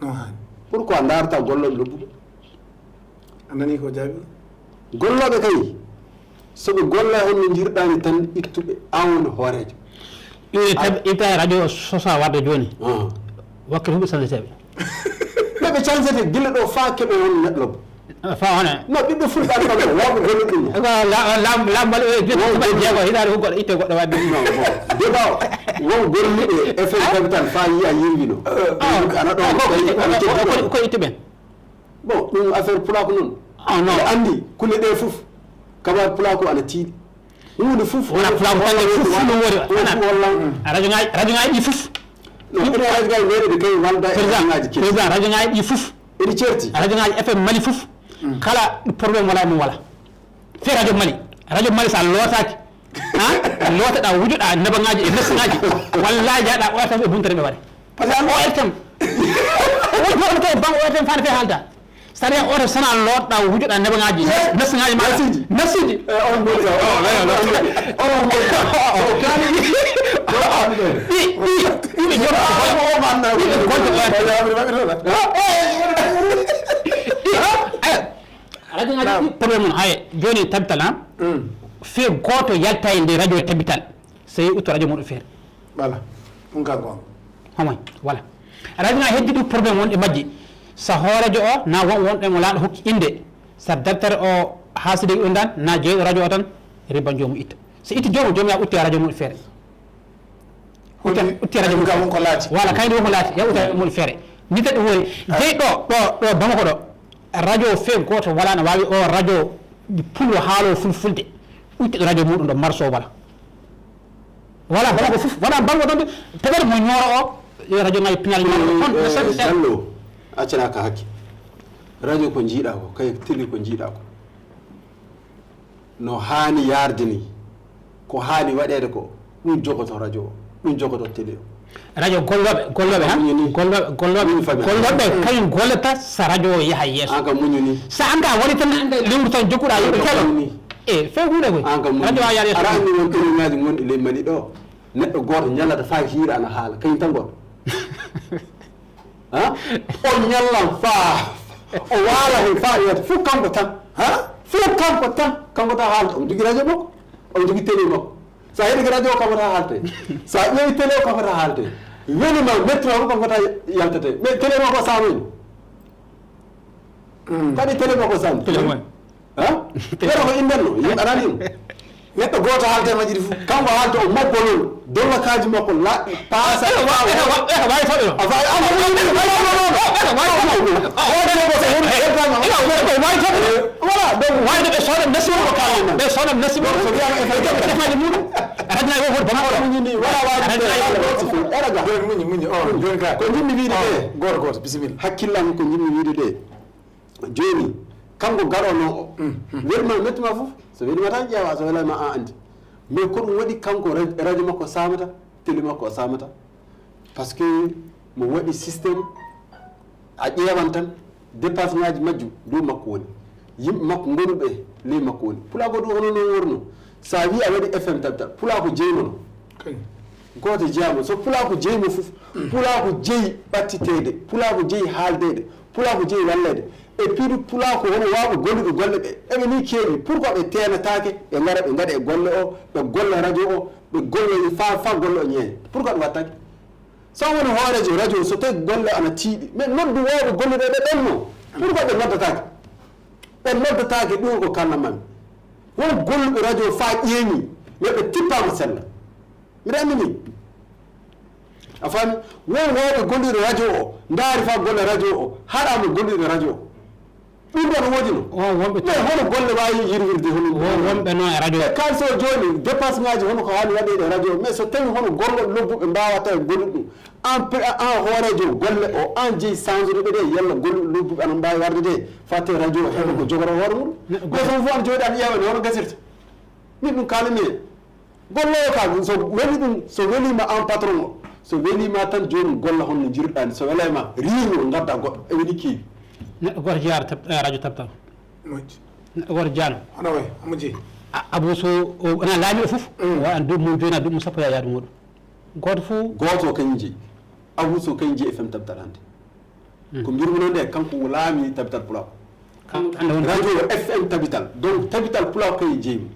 No haani. Pourquoi ndaarta gollooɓe lobbuɓe? A nani ko jaabi? Gollooɓe kay, so ɓe golla hono njiiruɗaa ni tan, ittuɓe, aan woni hooreejo. Ɗum e tab-, itta radio sosa warde jooni. Ah. Wakkati huɓe sanseteɓe. Ɓe ɓe cansete gila ɗo faa keɓe won neɗɗo. Ah, faa wona. No, ɓiɓɓe fulɓe an kam, wawɓe golle ɗum. Ko la-, la-, la-, mbaɗi, eh, jetti, won suɓa golle. Jeego, hitaande ko goɗɗo itte goɗɗo wadde. Non, bon. Débat o, won golluɓe F M Tabital faa yiya yirwino. Ah. Ana ɗon, ah, ko, tawi ko, ana ko, ko, ko ittuɓe. Bon, ɗum affaire pulaako noon. Ah, non. Aɗa anndi, kulle ɗe fof, kabaar pulaako ana tiiɗi. Huunde fof, wona pulaar tan, fof ɗum woodi. Wona fof walla. Radio ngaji, radio ngaji ɗi fof. No, ene radio ngaji meɗen ɗi kay walda e radio ngaji kesi. Président, radio ngaji ɗi fof. Ene certi. Radio ngaji F M Mali fof. Mm. Kala problème wala mum wala. Fe radio Mali. Radio Mali sa lootaki. Ha? Lootaɗa, wujoɗa, nebaŋaji e nasiŋaji. Wallahi jaaɗa O R T M e buntere ɓe ware. Parce que an O R T M. Woni ko ɗum tawi ban O R T M fana fe haalda. C'est-à-dire, oto sona looɗɗa, wujoɗa nebaŋaaji, nasiŋaaji maɗa, nasiji. Eh, on ngoni ɗo. Oh, non, non, non. On ngoni ɗo. Ɗi, ɗi, ɗi ɓe jooɗo. Ɗi ɓe gonta ɗo. Ɗi, eh, radio ŋaaji ɗi problème on, haya, jooni Tabital, ha? Fe gooto yalta e nde radio Tabital. So yehi utto radio muɗum feere. Voilà. Ɗum ka goonga. Homay, voilà. Radio na heddi ɗum problème wonɗe majji. So hooreejo o, na won wonɓe mo laaɗo hokki innde. So dartere o haasidi ɗum dan, na jeyɗo radio o tan, ribba joomu itta. So itti joomu, joomu ya utti radio muɗum feere. Utti, utti radio muɗum feere. Wonko laati. Voilà, kañum wonko laati. Ya utti radio muɗum feere. Ni tati woni. Jey ɗo, ɗo, ɗo Bamako ɗo. Radio fe gooto wala no waawi o radio pullo haalo fulfulde. Utti ɗo radio muɗum ɗo marso wala. Wala Bamako fof, wala Bamako tan, peut-être mo Nioro o, yo radio ngaji pinal Nioro o, toon, eh, no sati seeɗa. Jallo, accata ka hakke. Radio ko njiiɗa ko, kay télé ko njiiɗa ko. No haani yarde ni, ko haani waɗeede ko, ɗum jogoto radio o, ɗum jogoto télé o. Radio gollooɓe, gollooɓe, ha? Muñu ni. Gollooɓe, gollooɓe, muñu faami. Gollooɓe, kañum gollata so radio o yaha yeeso. An ka muñu ni. So an ka waɗi tan, an ka lewru tan jokkuɗa yimɓe keɗo. Muñu ni. E, few huunde koy. An ka muñu ni. Radio o yaha yeeso. Aɗa anndi won télé ngaji gonɗi ley Mali ɗo. Neɗɗo gooto ñallata faa hiira ana haala. Kañum tan goɗɗo. Ha? O ñallan faa, O waala heen faa yoote, fof kanko tan. Ha? Fof kanko tan, kanko tan haalta. Omo jogii radio makko, omo jogii télé makko. So a heɗike radio o, kanko tan haalte. So a ƴeewi télé o, kanko tan haalte. Weli ma, metti ma fof, kanko tan yaltete. Mais télé makko o saamii. Kadi télé makko o saamii. Télé makko. Ha? Télé makko indanno, yimɓe anani ɗum. Neɗɗo gooto haalta e majjiri fof. Kanko haalta o mobbo noon. Dollakaaji makko laaɓi, paasa. Ɓe wawi faɗɗo. A fawi, a fawi, a fawi, a fawi. Voilà, donc, wawi ɓe sooda nasibo ko kalan. Ɓe sooda nasibo. Donc, so wiyama e fayda. Ɓe fayda mum. Rajna yo hol bamako. Muñini, wala waji. Rajna yo hol bamako. Joni muñi, muñi. O, joni ka. Ko jimmi wiide de. Goto, goto, bisimilla. Hakkillam ko jimmi wiide de. Jooni, kanko garono o, welma metti ma fof, so welima tan ƴeewa, so welay ma an andi. Mais ko ɗum waɗi kanko ra-, radio makko samata, télé makko o samata. Parce que mo waɗi système, a ƴeewan tan, dépense ngaji majju dow makko woni. Yimɓe makko gonuɓe ley makko woni. Pulaagu ɗum hono noon wonno. Sa wi a waɗi F M tabtal, pulaagu jeymono. Gooto jeyaama. So pulaagu jeyi mo fof, pulaagu jeyi ɓattiteede, pulaagu jeyi haaldeede, pulaagu jeyi walleede. E piiɗi pulaagu hono waawɓe gollude golle ɓe. Eɓe nii keewi. Pourquoi ɓe teenataake, ɓe ngara, ɓe ngaɗa e golle o, ɓe golla radio o, ɓe golla faa, faa golle o ñeeña? Pourquoi ɗum waɗtaake? So woni hooreejo radio, so tawi golle ana tiiɗi, mais noddu waawɓe gollude ɓe ɓen no. Pourquoi ɓe noddataake? Ɓe noddataake, ɗum ko kalnamami. Won golluɓe radio faa ƴeeñi, mais ɓe tippaama sella. Mbiɗa anndi min. A faami? Won wooɓe gollude radio o, ndaari faa golle radio o, haraama gollude radio o. Ɗum ɗon woodi no. Won wonɓe mais hono golle waawi yirwirde hono won wonɓe no e radio. E kaalis o jooni, dépense ngaji hono ko haani waɗeede e radio o. Mais so tawi hono golle lobbuɓe mbaawata e gollude ɗum. An pe-, an hooreejo golle o, an jeyi sansude ɓe de, yalla golluɓe lobbuɓe ana mbaawi warde de, faa tawi radio o heɓa ko jogoroo hoore mum. Mais so fof an jooɗi an ƴeewa ni hono gasirta. Min ɗum kaalami en. Golloowo ka, so weli ɗum, so weliima an patron o, so weliima tan jooni golla hono no njiruɗaa ni, so welaay ma, riirno ngadda goɗɗo, e weli keewi. Neɗɗo gooto jeyaano tab-, eh, radio tabtal. Moƴƴi. Neɗɗo gooto jeyaano. Hono way, omo jeyi. A-, Abou Sow, o wona laamiiɗo fof, o waɗan duuɓi mum joyi, duuɓi mum sappo yaa yaadu muɗum. Gooto fof. Gooto o kañum jeyi. Abou Sow kañum jeyi F M tabtal hannde. Ko mbirmi noon de, kanko o laami tabital pulaar. Kanko hannde woni radio o F M tabital. Donc, tabital pulaar kañum jeyi mo.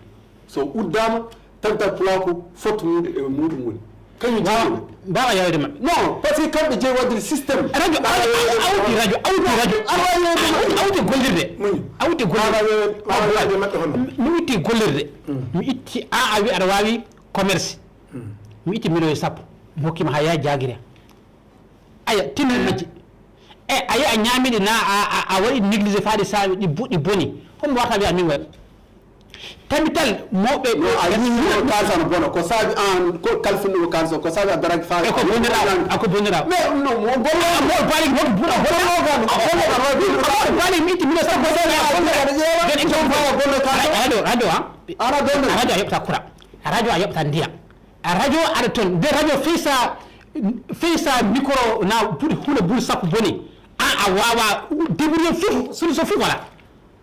So uddaama, tabital pulaar ko fotto mum e muɗum woni. Kañum jeyi mo. Mbaawa yawde maɓɓe. Non, parce que kamɓe jeyi waɗde système. Radio, awdi radio, awdi radio. Awdi, awdi gollirde. Muñi. Awdi gollirde. Mbaawa yawde maɓɓe hono. Mi itti gollirde. Mi itti a, a wi aɗa waawi commerce. Mi itti million sappo. Mi hokki ma haa yaa jaagire. Aya, tinno majji. E, a yi a ñaamini na a, a, a waɗi négligé faa ɗi saawi, ɗi bu-, ɗi boni. Homo warta wiya min waɗi. Tabital mawɓe. No, a yii no kaalis ana bona. Ko saabi an, ko kalfinɗo ko kaalis o, ko saabi a daraki faa. E ko boniraawo, a ko boniraawo. Mais non, mo gollo. A mo baali mo buura. Gollo kan, gollo kan, wa buura. Mo baali mi itti mino sa gollo. Gollo kan, ƴeewa. Gollo kan. Ado, ado, ha. Ana donde. Radio a yoɓta kura. Radio a yoɓta ndiyam. A radio aɗa toon. Nde radio feysa, feysa micro na buɗi hula buɗi sappo boni. An a wawa débrouiller fof, solution fof wala.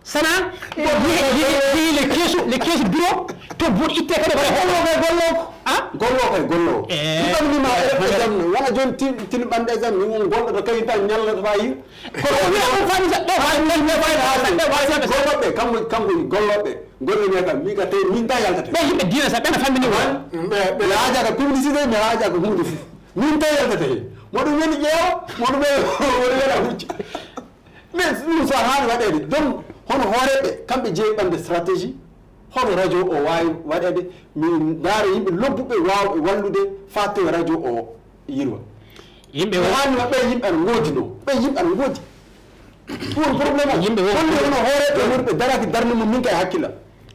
Sana, yehi, yehi, yehi le keesu, le keesu bureau, to buɗi itte kadi wala. Gollo kay gollo. Ah? Gollo kay gollo. Eh. Ɗum ɗum ma e exam. Wala joni tin, tin ɓanɗe exam, min won golɗo to kay tan ñalla to fayi. Ko ko wiya on fami sa, ɗo fami sa, ɗo fami sa, ɗo fami sa. Golloɓe, kamɓe, kamɓe golloɓe. Golle ne kam, min ka tawi min ta yaltata. Ɓe yimɓe diina sa, ɓen a fammini won. Ɓe, ɓe haajaka publicité, ɓe haajaka huunde fof. Min ta yaltata heen. Mo ɗum woni ƴeewa, mo ɗum woni wela hucca. Mais ɗum so haani waɗeede, donc, hono hooreeɓe, kamɓe jeeyi ɓande stratégie, hono radio o waawi waɗeede, min ndaara yimɓe lobbuɓe waawɓe wallude faa tawa radio o yirwa. Yimɓe ɓe wo- haalnima ɓe yimɓe ana ngoodi no. Ɓe yimɓe ana ngoodi. Ɗum woni problème o. Yimɓe wo- Holli hono hooreeɓe woni ɓe daraki darnde mum min ka e hakkillam.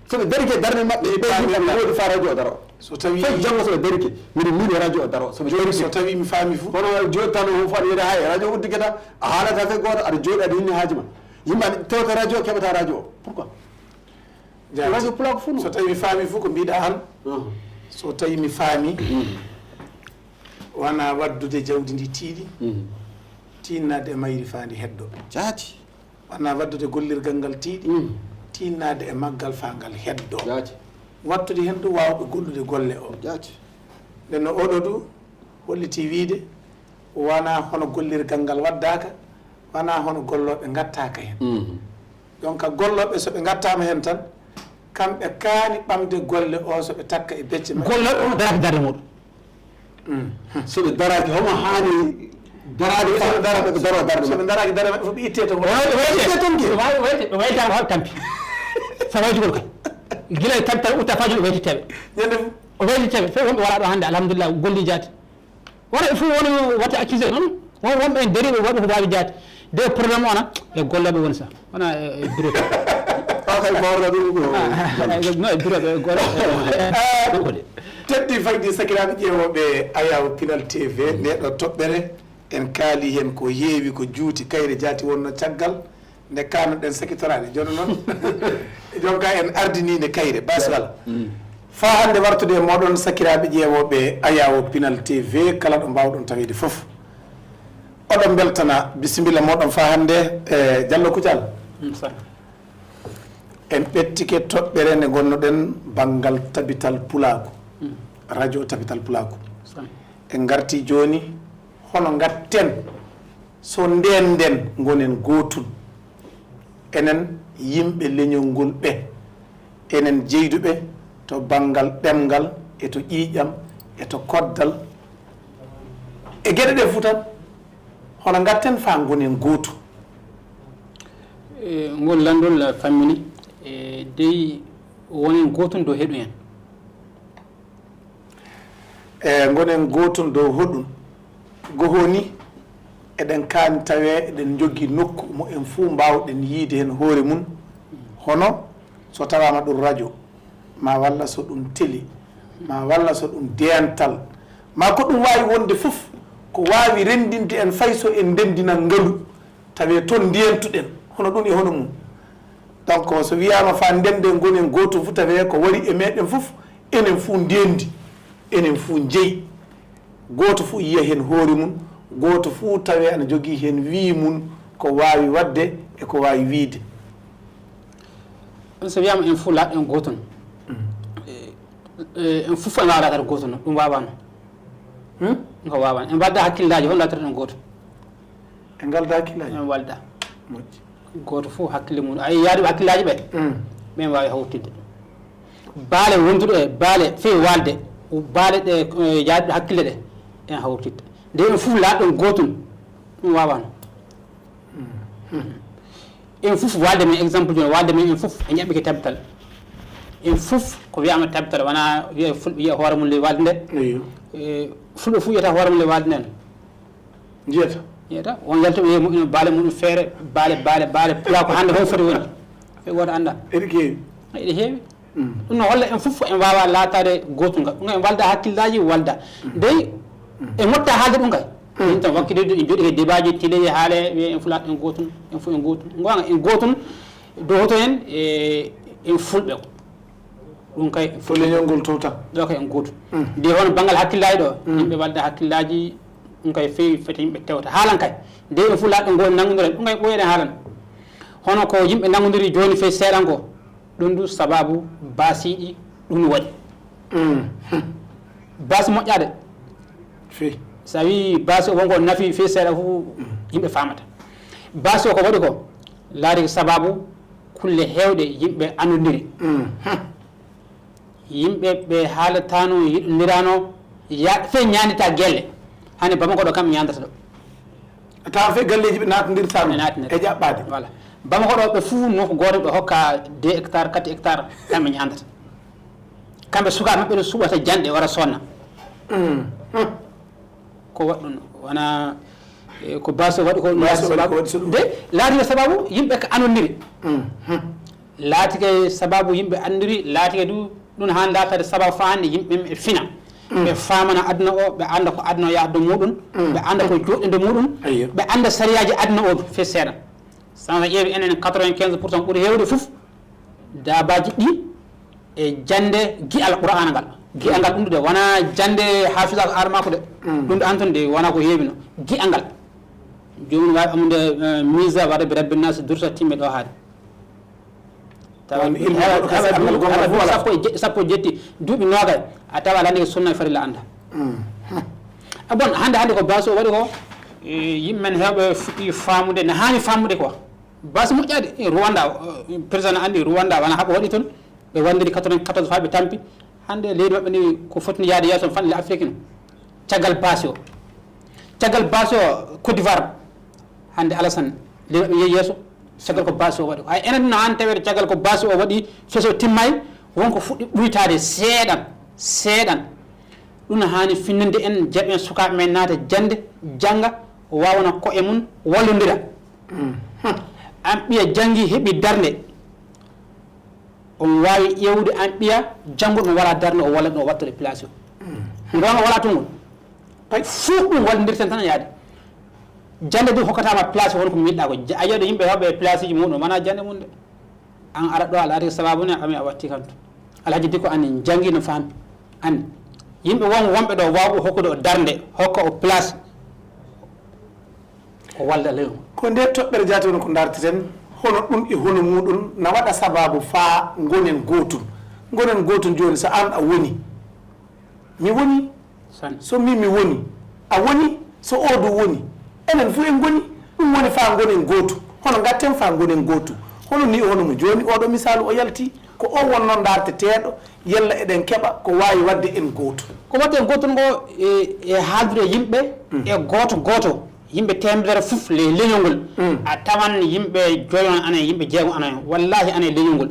So ɓe darike darnde maɓɓe, ɓe yimɓe ana ngoodi faa radio o daro. So tawi fof janngo so ɓe darike, miɗo miilo radio o daro. So ɓe darike. So tawi mi faami fof. Kono jooɗi tan o fof aɗa wiya hay radio uddike tan, a haalata fe gooto, aɗa jooɗi aɗa hinni haaji ma. Yimɓe aɗa tewta radio, keɓata radio o. Pourquoi? Jaati. Radio pulaar ko fof. So tawi mi faami fof ko mbiɗa an, so tawi mi faami, wona waddude jawdi ndi tiiɗi, tiinnade e mayri faa ndi heddo. Jaati. Wona waddude gollirgal ngal tiiɗi, tiinnade e maggal faa ngal heddo. Jaati. Wattude heen du waawɓe gollude golle o. Jaati. Nden no oɗo du holliti wiide, wona hono gollirgal ngal waddaaka, Wonaa hono gollooɓe ngattaaka heen. Donc gollooɓe, so ɓe ngattaama heen tan, kamɓe kaani ɓamde golle o, so ɓe takka e becce maɓɓe. Gollooɓe o daraaki darnde muɗum. So ɓe daraaki, homo haani daraade? Soɓe dara- ɓe daro darde soɓe maɓɓe. Daraaki darde maɓɓe fof, ɓe itte toon. Wayde wayde itte toon. Wayde wayde wayde ko tampi. Sa waydugol kay, gila e tampi tan utta faa jooni, o wayditteɓe. Ñande fof. O wayditteɓe fof, wonɓe wala ɗo hannde, alhamdulillah, golli jaati. Wona il faut wona watta accusé noon. Won wonɓe en dariiɓe waɗi ko mbaawi jaati. De problème ona e gollooɓe woni sa. Wona e bureau. Kay bawɗo ɗum ko. No e bureau ɓe golle. Teddi faydi sakiraaɓe ƴeewooɓe Ayaw Pinal T V, nde ɗo toɓɓere en kaali heen ko heewi, ko juuti, kayre jaati wonno caggal nde kaanoɗen sakitoraade. Jooni noon, jonka en ardiniinde kayre, baswal. Faa hannde wartude e mooɗon sakiraaɓe ƴeewooɓe Ayaw Pinal T V, kala ɗo mbaawɗon taweede fof. Oɗon mbeltana, bisimilla mooɗon faa hannde, e Jallo Kucal. En ɓettike toɓɓere nde ngonnoɗen banngal tabital pulaaku, radio tabital pulaaku. En ngarti jooni, hono ngatten so ndenden ngonen gootun. Enen yimɓe leñol ngol ɓe, enen jeyduɓe to banngal ɗemngal e to ƴiiƴam e to koddal e geɗe ɗe fof tan, hono ngatten faa ngonen gootun. E, ngol lanndol fammini, e, dey wonen gootun dow heɗu en. E, ngonen gootun dow hoɗun. Goho ni, eɗen kaani tawee eɗen njogii nokku mo en fuu mbaawɗen yiyde heen hoore mum. Hono so tawaama ɗum radio, ma walla so ɗum télé, ma walla so ɗum deental, ma ko ɗum waawi wonde fof, ko waawi renndinde en fay so en ndenndinan ngalu, tawee toon ndeentuɗen, hono ɗum e hono mum. Donc, so wiyaama faa ndenden ngonen gootun fof, tawee ko wari e meeɗen fof, enen fof ndeendi, enen fof njeyi. Gooto fof yiya heen hoore mum, gooto fof tawee ana jogii heen wii mum, ko waawi waɗde e ko waawi wiyde. So wiyaama en fof laatɗen gootun, e, e, en fof en waawa laataade gootun, ɗum waawaano. Hmm? Ko waawaano. En mbaɗda hakkillaaji, hono laatoreɗen gootun? En ngalda hakkillaaji? En walda. Moƴƴi. Gooto fof hakkille mum. Ay, yaaduɓe hakkillaaji ɓe, ɓen waawi hawtidde. Baale wonduɗo e baale fii waalde, baale ɗe, eh, yaaduɓe hakkille ɗe, en hawtidde. Nde en fof laatɗon gootun, ɗum waawaano. En fof waalde men, exemple jooni, waalde men en fof en ƴaɓɓike tabtal. En fof ko wiyaama tabtal, wona wiya fulɓe yiya hoore mum ley waalde nde. Eyo. Eh, fulɓe fof yiyata hoore mum ley waalde nden. Njiyata. Njiyata. Won yaltuɓe wiya moƴƴino baale muɗum feere, baale, baale, baale, pulaa ko hannde fof foti woni. Ɓe gooto anndaa. Eɗi keewi. Eɗi heewi. Mm. Ɗum no holla en fof en waawa laataade gootungal. Ɗum en walda hakkillaaji, walda. Mm. Dey, mm, en motta haalde ɗum kay. Mm. Min tan wakkilde en jooɗi he debaaji, télé, haale, wiya en fof laat en gootun, en fof en gootun. Ngoonga en gootun, dow hoto en, e, en fulɓe ko. Ɗum kay fof leñol ngol towta. Ɗo kay en gootu. Mm. Nde hono banngal hakkillaaji ɗo, mm, yimɓe walda hakkillaaji, ɗum kay feewi fete yimɓe tewta. Haalan kay. Nde en fof laat en gootun nanngondiren, ɗum kay ɓooyi eɗen haalan. Hono ko yimɓe nanngodiri jooni fee seeɗan ko, ɗum du sababu baasiiji ɗum waɗi. Mm. Baasi moƴƴaade. Fii. So a wii baasi o wonko nafi fii seeɗa fof, mm, yimɓe faamata. Baasi o ko waɗi ko, laari ko sababu kulle heewɗe yimɓe anndondiri. Mm. Yimɓe ɓe haalataano, yiɗondirano, ya-, fee ñaandita gelle. Hannde Bamako ɗo kamɓe ñaandata ɗo. Tawa fee galleeji ɓe naatondirta ɗum. Ɓe naatondirta. E ƴaɓɓaade. Voilà. Bamako ɗo ɓe fuu nokku gooto ɓe hokka deux hectares, quatre hectares, kamɓe ñaandata. Kamɓe sukaaɓe maɓɓe ɗo suɓata janɗe wara sonna. Mm. Ko waɗi ɗum, wona, eh, ko baasi o waɗi ko, baasi o waɗi ko waɗi so ɗum. De, laati ko sababu yimɓe ko anondiri. Mm. Laatike sababu yimɓe anndiri, laatike du ɗum haa laataade sababu faa hannde yimɓe ɓe fina. Mm. Ɓe faamana aduna o, ɓe annda ko aduna o yahata muɗum, mm, ɓe annda ko joɗɗinde muɗum, ayyo, ɓe annda sariyaaji aduna o fee seeɗa. Sans a ƴeewi enen quatre-vingt-quinze pour cent ɓuri heewde fof daabaaji ɗi e jannde gi'al Qur'aana ngal. Gi'al ngal ɗum ɗuɗe, wona jannde haafizaaka ar maako de. Mm. Ɗum ɗo an toon de wona ko heewino. Gi'al ngal. Joomum waawi amude, eh, miisa wara bi rabbi naasi dursa timme ɗo haade. Tawa on ilmu goɗɗo kasi anngal gongal fof alaa. Sappo e je-, sappo e jetti, duuɓi noogay, a tawa aɗa anndi ko sunna e farilla annda. Mm. A bon, hannde, hannde ko baasi o waɗi ko, E, yimɓe men heewɓe fuɗɗi faamude, ne haani faamude quoi. Baasi moƴƴaade e Rwanda, eh, président no anndi Rwanda wona haɓa waɗi toon. Ɓe wandiri quatre-vingt-quatorze faa ɓe tampi. Hannde leydi maɓɓe ndi ko fotni yaade yeeso fanɗe le Afrique no. Caggal baasi o. Caggal baasi o Côte d'Ivoire. Hannde Alassane leydi maɓɓe yehi yeeso. Caggal ko baasi o waɗi. Hay enen no haani taweede caggal ko baasi o waɗi feso timmaay. Won ko fuɗɗi ɓuytaade seeɗan, seeɗan. Ɗum no haani finnande en, jaɓen sukaaɓe men naata jannde, jannga, waawana ko'e mum, wallondira. Aan ɓiya janngi, heɓi darnde. On waawi ƴeewde aan ɓiya janngo ɗum wala darnde, o walla ɗum o wattore place o. Ngoonga wala tongol. Hay fof ɗum wallondirten tan yaade. Jannde du hokkataama place won ko miɗɗa ko. Ja-, a yiyat yimɓe heewɓe e place ji muɗum, wona jannde mum de. An ara ɗo a laari sababu ne, ami a watti kam to. Alhaji Dikko anni janngi no faami. Anni. Yimɓe won wonɓe ɗo waawɓe hokkude o darnde, hokka o place. O walda lew. Ko nde toɓɓere jaati woni ko ndarteten, hono ɗum e hono muɗum na waɗa sababu faa ngonen gootun. Ngonen gootun jooni so an a woni. Mi woni. San. So mi mi woni. A woni. So oo du woni. Enen fof en ngoni. Ɗum woni faa ngonen gootu. Hono ngatten faa ngonen gootu. Hono ni hono mo jooni oɗo misaalu o yalti. Ko o wonno ndarteteeɗo. Yalla eɗen keɓa ko waawi waɗde en gootu. Ko waɗde en gootu ngo e, e haaldude yimɓe e gooto gooto. Yimɓe teemedere fof le leñol ngol. A tawan yimɓe joyon ana, yimɓe jeego ana. Wallahi ana e leñol ngol.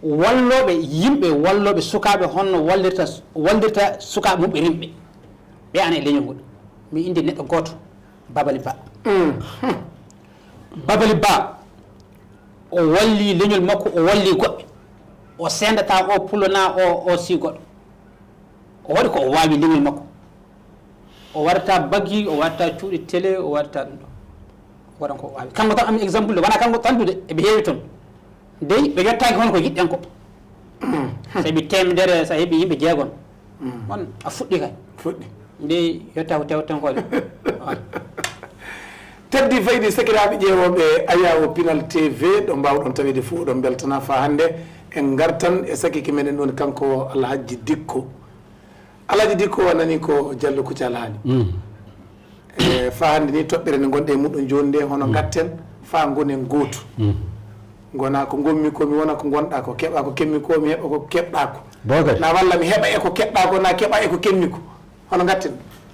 Wallooɓe yimɓe, wallooɓe sukaaɓe honno wallirta, wallirta sukaaɓe muɓɓe rimɓe. Ɓe ana e leñol ngol. Mi indi neɗɗo gooto, Babali Ba. Babali Ba, o walli leñol makko, o walli goɗɓe. O sendata o pulo na o, o si goɗɗo. O waɗi ko o waawi leñol makko. O warta baggi, o warta cuuɗi télé, o warta ɗum ɗo. O waɗan ko o waawi. Kanko tan am exemple, wona kanko tan dude, eɓe heewi toon. Dey, ɓe yettaaki hono ko yiɗɗen ko. Sabi teemedere, so a heɓi yimɓe jeegom, on a fuɗɗi kay. Fuɗɗi. Dey, yetta ko tewten ko de. Teddi faydi sakiraaɓe ƴeewooɓe Ayawo Pinal T V, ɗo mbaawɗon taweede fof, oɗon mbeltana faa hannde. En ngartan e sakike meɗen ɗon kanko Alhaji Dikko. Alhaji Dikko, a nani ko Jallo Kuccal haali. E, faa hannde ni toɓɓere nde ngonɗen e muɗum jooni nde, hono ngatten faa ngonen gootu. Ngona ko ngonmi ko mi wona ko ngonɗa ko, keɓa ko keɓmi ko mi heɓa ko keɓɗa ko. Bookari. Na walla mi heɓa e ko keɓɗa ko, na keɓa e ko keɓmi ko. Hono ngatten.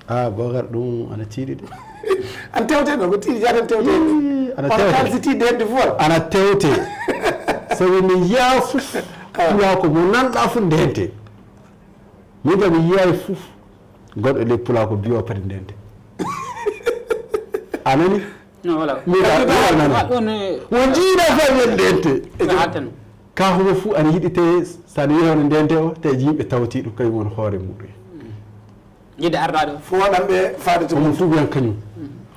Ah, Bookari, ɗum ana tiiɗi de. Ana tewte no, ko tiiɗi jaati ana tewte. Ii, ana tewte. Hono kaalisi tiiɗi hedde fof. Ana tewte. Sabu mi yiyaa fof, pulaa ko mo nanɗa fof ndente. Min kam mi yiyaay fof, gonɗo ley pulaa ko biyo pati ndente. A nani? No, wala. Min kam mi yiyaay nana. Ɗum, eh, won jiiɗa fof men ndente. Ka homo fof ana yiɗi te, so ana wiya hono ndente o, te yimɓe tawti ɗum kañum woni hoore muɗum. Yiɗde ardaade o. Fof ɗam ɓe faade to. Homo fof wiyan kañum.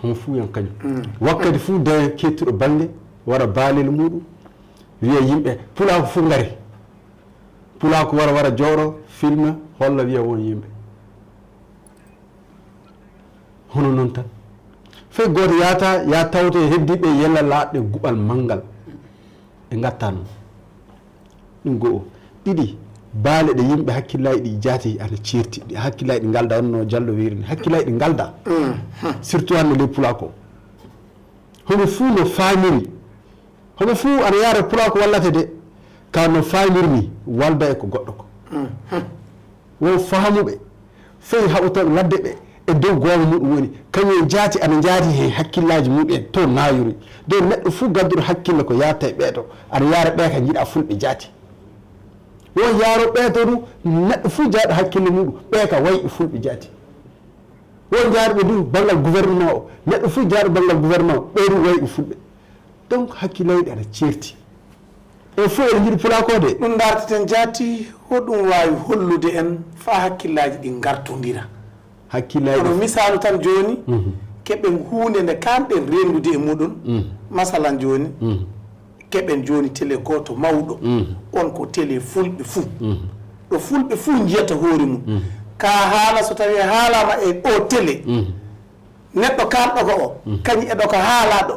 Homo fof wiyan kañum. Wakkati fof daña kettuɗo bannge, wara baalel muɗum, wiya yimɓe, pulaa ko fof ngari. Pulaa ko wara, wara jooɗo, filma, holla, wiya won yimɓe. Hono noon tan. Fay gooto yahata, yaha tawta e heddiiɓe yella laaɓɓe guɓal manngal. Ɓe ngattaa noon. Ɗum go'o. Ɗiɗi, baale ɗe yimɓe hakkillaaji ɗi jaati ana ceerti, ɗi hakkillaaji ɗi ngalda, hono no Jallo wiiri ni. Hakkillaaji ɗi ngalda. Surtout hannde ley pulaa ko. Homo fuu no faamiri. Homo fuu ana yaara pulaa ko wallata de, ka no faamiri ni, walda e ko goɗɗo ko. Wo faamuɓe, fey haɓotooɓe ladde ɓe e dow goonga muɗum woni, kañum e jaati ana njaati heen hakkillaaji muɓɓen to naayori. De neɗɗo fuu gadduɗo hakkille ko yaata e ɓeeto, ana yaara ɓee ka njiɗa fulɓe jaati. Wo yaaro ɓeeto du, neɗɗo fuu jaaɗo hakkille muɗum, ɓee ka wayi e fulɓe jaati. Wo jaarɓe du banngal gouvernement o, neɗɗo fuu jaaɗo banngal gouvernement o, ɓee du wayi e fulɓe. Donc, hakkillaaji ana ceerti. E fof eɗen njiɗi pulaa ko de. Ɗum ndarteten jaati, hoɗum waawi hollude en faa hakkillaaji ɗi ngartondira? Hakkillaaji. Kono misaalu tan jooni, keɓen huunde nde kaanɗen renndude e muɗum. Masalan jooni, keɓen jooni télé gooto mawɗo. On ko télé fulɓe fuu. Ɗo fulɓe fuu njiyata hoore mum. Ka haala so tawii haalaama e o télé. Neɗɗo kaalɗo ko o, kañum e ɗo ko haalaaɗo,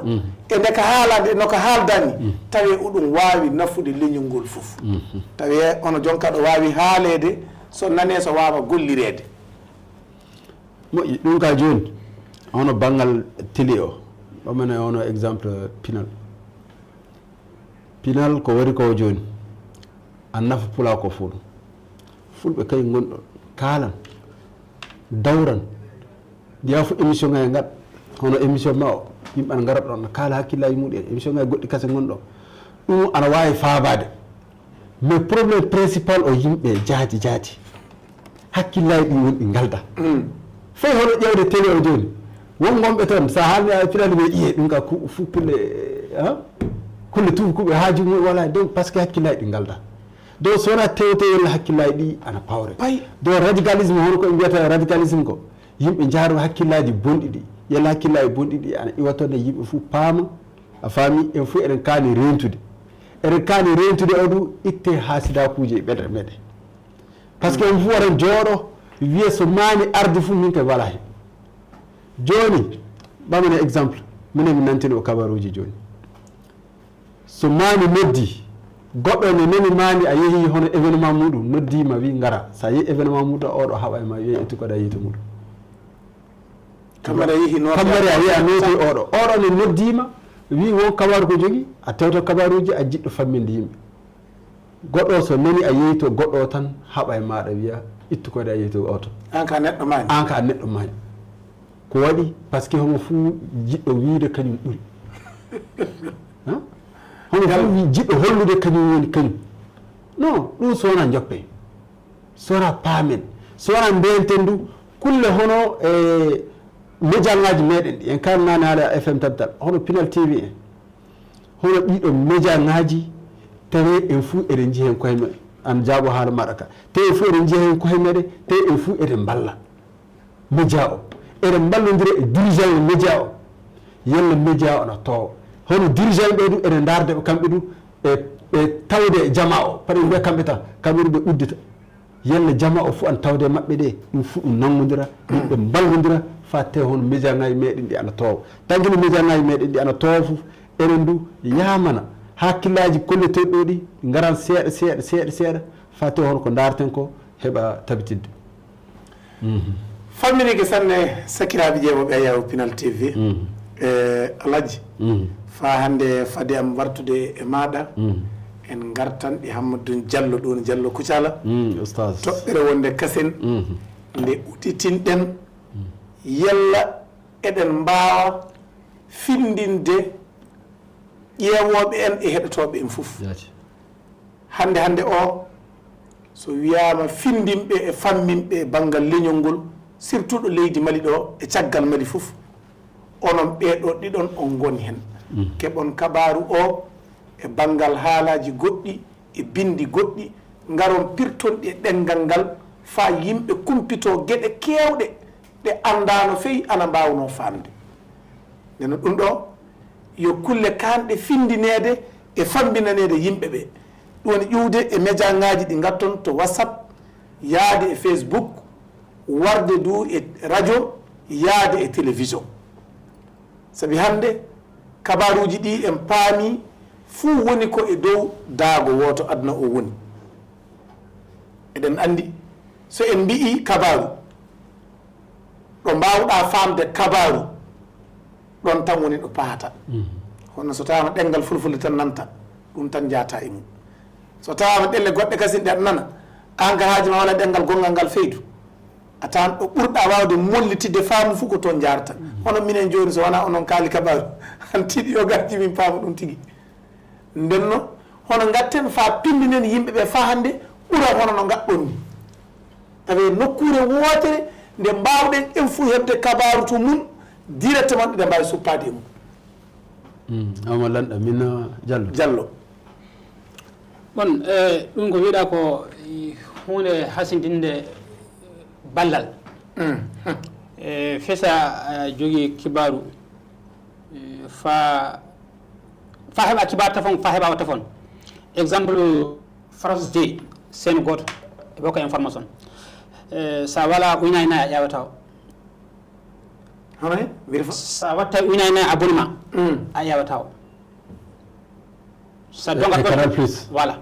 e nde ko haalaade, e no ko haaldani, tawee oɗum waawi nafude leñol ngol fof. Tawee hono jonka ɗo waawi haaleede, so nanee, so waawa gollireede. Moƴƴi, ɗum ka jooni, Hono banngal télé o, ɓamane hono exemple Pinal. Pinal ko wari ko jooni, a nafa pulaa ko fof ɗum. Fulɓe kay ngonɗo kaalan, dawran, mbiya fof émission ngaji ngat, hono émission ma o, yimɓe ana ngara ɗon, kaala hakkillaaji mumen, émission ngaji goɗɗi kase ngonɗo. Ɗum ana waawi faabaade. Mais problème principal o yimɓe jaati jaati. Hakkillaaji ɗi woni ɗi ngalda. Fay hono ƴeewde télé o jooni. Won ngonɓe toon, so a haalni a pinal ɓe ƴiye, ɗum ka ku-, fu kulle, ah? Kulle tuubu kuɓe haaju mum wala. Donc, parce que hakkillaaji ɗi ngalda. Donc, so wonaa tewte yalla hakkillaaji ɗi ana pawre. Pay. Donc, radicalisme hono ko ɓe mbiyata radicalisme ko. Yimɓe njaaro hakkillaaji bonɗi ɗi. Yalla hakkillaaji bonɗi ɗi ana iwa toon e yimɓe fof paama. A faami, en fof eɗen kaani reentude. Eɗen kaani reentude o ɗum itte haasidakuuji e ɓeɗe meɗe. Parce que on fof wara jooɗo, wiya so maani ardi fof min koye wala hen. Jooni, ɓamane exemple, minen mi nantino o kabaruuji jooni. So maani noddi, goɗɗo ne nani maani a yehi hono événement muɗum, noddi ma wi ngara. Sa yehi événement muɗum, oɗo haɓa e ma wiya ittu ko ɗa yiite muɗum. Kamara yehi noon. Kamara a wiya nooti oɗo. Oɗo ne noddi ma, wi won kabaru ko jogi, a tewto kabaruuji, a jiɗɗo famminde yimɓe. Goɗɗo o so nani a yehi to goɗɗo o tan, haɓa e maɗa wiya, ittu ko ɗa yehi to oto. An ka neɗɗo maani. An ka neɗɗo maani. Ko waɗi? Parce que homo fuu jiɗɗo wiide kañum ɓuri. Hein? Homo fuu wi-, jiɗɗo hollude kañum woni kañum. Non, ɗum so wonaa joppe. So wonaa paamen. So wonaa mbiyeten du, kulle hono e média ngaji meɗen ɗi. En kalnaani haala F M Tamtal, hono Pinal T V en. Hono ɗiɗo média ngaji, tawi en fuu eɗen njiya heen koye meɗen. An jaabo haala maɗa ka. Tawi en fuu eɗen njiya heen koye meɗen, tawi en fuu eɗen mballa média o. Eɗen mballondira e dirigeant e média o. Yalla média o na toowa. Hono dirigeant ɓe du, eɗen ndaarde ɓe kamɓe du, e, e tawde e jama o. Paɗe mbiya kamɓe tan, kamɓe du ɓe uddita. Yalla jama o fof ana tawde e maɓɓe ɗe, ɗum fof ɗum nanngondira, yimɓe mballondira, faa tawi hono média ngaji meɗen ɗi ana toowa. Tangini média ngaji meɗen ɗi ana toowa fof, enen du yamana hakkillaaji kolleteeɗi ɗo ɗi, ngaran seeɗa, seeɗa, seeɗa, seeɗa, faa tawi hono ko ndaarten ko heɓa tabitinde. Mhm. Famminike sanne, sakiraaɓe ƴeewooɓe Ayaawo Pinal T V. Mhm. E, Alhaji, mhm, faa hannde fade am wartude e maaɗa, mhm, en ngartan e Hammadou Diallo, ɗo woni Diallo Kucala. Mhm, Oustaz. Toɓɓere wonde kasen, mhm, nde udditinɗen, mhm, yalla eɗen mbaawa findinde ƴeewooɓe en e heɗotooɓe en fof. Jaati. Hannde hannde o, so wiyaama findinɓe e famminɓe e banngal leñol ngol, surtout ɗo leydi Mali ɗo e caggal Mali fof, onon ɓee ɗo ɗiɗon on ngoni heen. Mm. Keɓon kabaaru o e banngal haalaaji goɗɗi e binndi goɗɗi, ngaron pirton ɗi e ɗemngal ngal, faa yimɓe kumpitoo geɗe keewɗe ɗe anndaano fey ana mbaawnoo faamde. Ndeno ɗum ɗo yo kulle kaanɗe finndineede e fammbinaneede yimɓe ɓe. Ɗum woni ƴuwde e média ngaji ɗi ngatton to WhatsApp, yaade e Facebook, warde du e radio, yaade e télévision. Sabi hannde kabaaruuji ɗi en paami fuu woni ko e dow daago wooto aduna o woni. Eɗen anndi so en mbi'ii kabaaru, ɗo mbaawɗaa faamde kabaaru, ɗon tan woni ɗo pahata. Mhm. Hono so tawaama ɗemngal fulfulde tan nanta, ɗum tan njaata e mum. So tawaama ɗelle goɗɗe kasin ɗe aɗa nana, aan ka haaju ma wala ɗemngal gonngal ngal feydu, a tawan ɗo ɓurɗaa waawde mollitidde faamu fof ko toon njaarata. Mhm. Hono minen jooni so wonaa onon kaali kabaaru, an tiiɗi yogaaji min paama ɗum tigi. Ndenno, hono ngatten faa pinndinen yimɓe ɓe faa hannde ɓura hono no ngaɗɗon ni. Tawi nokkuure wootere nde mbaawɗen en fuu heɓde kabaaru to mum directement, ɗiɗa mbaawi suppaade e mum. Mm, Ama Lanɗa, min, uh, Diallo. Diallo. Bon, eh, ɗum ko wiɗa ko, eh, huunde hasindinde ballal. Mm. Eh, fesa, eh, jogii kibaaru, eh, faa, faa heɓa kibaaru tafon, faa heɓa o tafon. Exemple, France de, seen gooto, e boko information. Eh, sa wala uynay na a ƴaawata o. Hono he? Mbiri fa? Sa watta uynay na abonnement, mm, a ƴaawata o. Sa e, donga e Canal Plus. Voilà.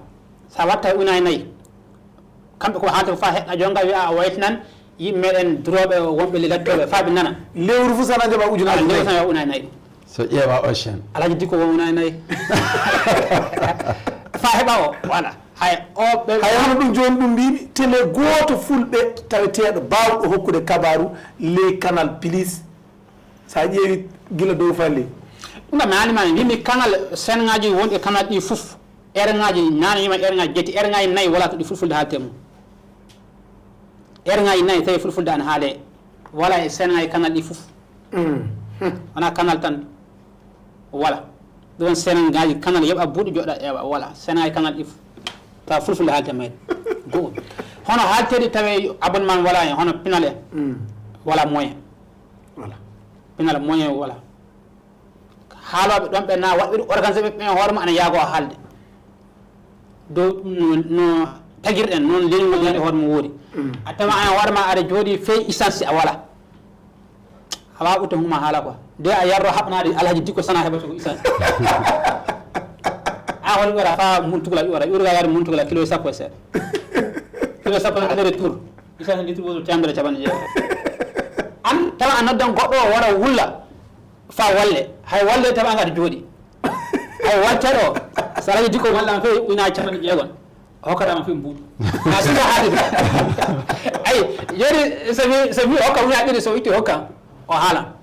Sa watta uynay nayi. Kamɓe ko haalta ko faa heɗɗa jonga wiya a waytinan, yimɓe meɗen durooɓe wonɓe le lattooɓe faa ɓe nana. Lewru fof sana jaɓa ujunaaji nayi. Lewru sana jaɓa ujunaaji nayi. So ƴeewa Ocean. Alhaji Dikko won ujunaaji nayi. Faa heɓa o, voilà. Hay o ɓe. Hay hono ɗum jooni ɗum mbiimi, télé gooto fulɓe taweteeɗo baawɗo hokkude kabaaru ley Canal Plus. So a ƴeewi gila dow faa ley. Ɗum kam mi haalima, mbimi kanal, chaîne ngaji wonɗi e kanal ɗi fof. Heure ngaji, nane yima heure ngaji jetti, heure ngaji nayi wala to ɗi fulfulde haalte mum. Heure ngaji nayi tawi fulfulde ana haale, wala e chaîne ngaji kanal ɗi fof. Wona kanal tan, wala. Ɗum chaîne ngaji kanal yoɓa buuɗi joɗa ewa, wala. Chaîne ngaji kanal ɗi fof. Tawa fulfulde haalte mayde. Go'o. Hono haalteɗi tawi abonnement wala hen, hono pinal en. Wala moyen. Voilà. Pinal moyen wala. Haalooɓe ɗon ɓe na waɗɓe ɗum organisé ɓe ɓen hoore mum ana yaago haalde. Dow ɗum no, no tagirɗen noon leñol woni hoore mum woori. A tawa an hoore ma aɗa jooɗi fey essence a wala. A wawa ɓutta huma haala quoi. De a yarro haɓanaade Alhaji Dikko sana heɓata ko essence. A woni wara fa mun tugla ƴuwata, ƴuwata yaade mun tugla kilo sappo e seeɗa. Kilo sappo aller retour. Essence litre woto temedere capanɗe jeego. An tawa a noddan goɗɗo o wara wulla. Fa walle, hay walle tawa ngata jooɗi. Hay walteɗo, so Alhaji Dikko walla am fey ujunaaji capanɗe jeegom. O hokkata am fey mbuuɗu. Na sika haade. Ay, joni so mi, so mi hokka ujunaaji ɗiɗi, so itti hokka. O haala.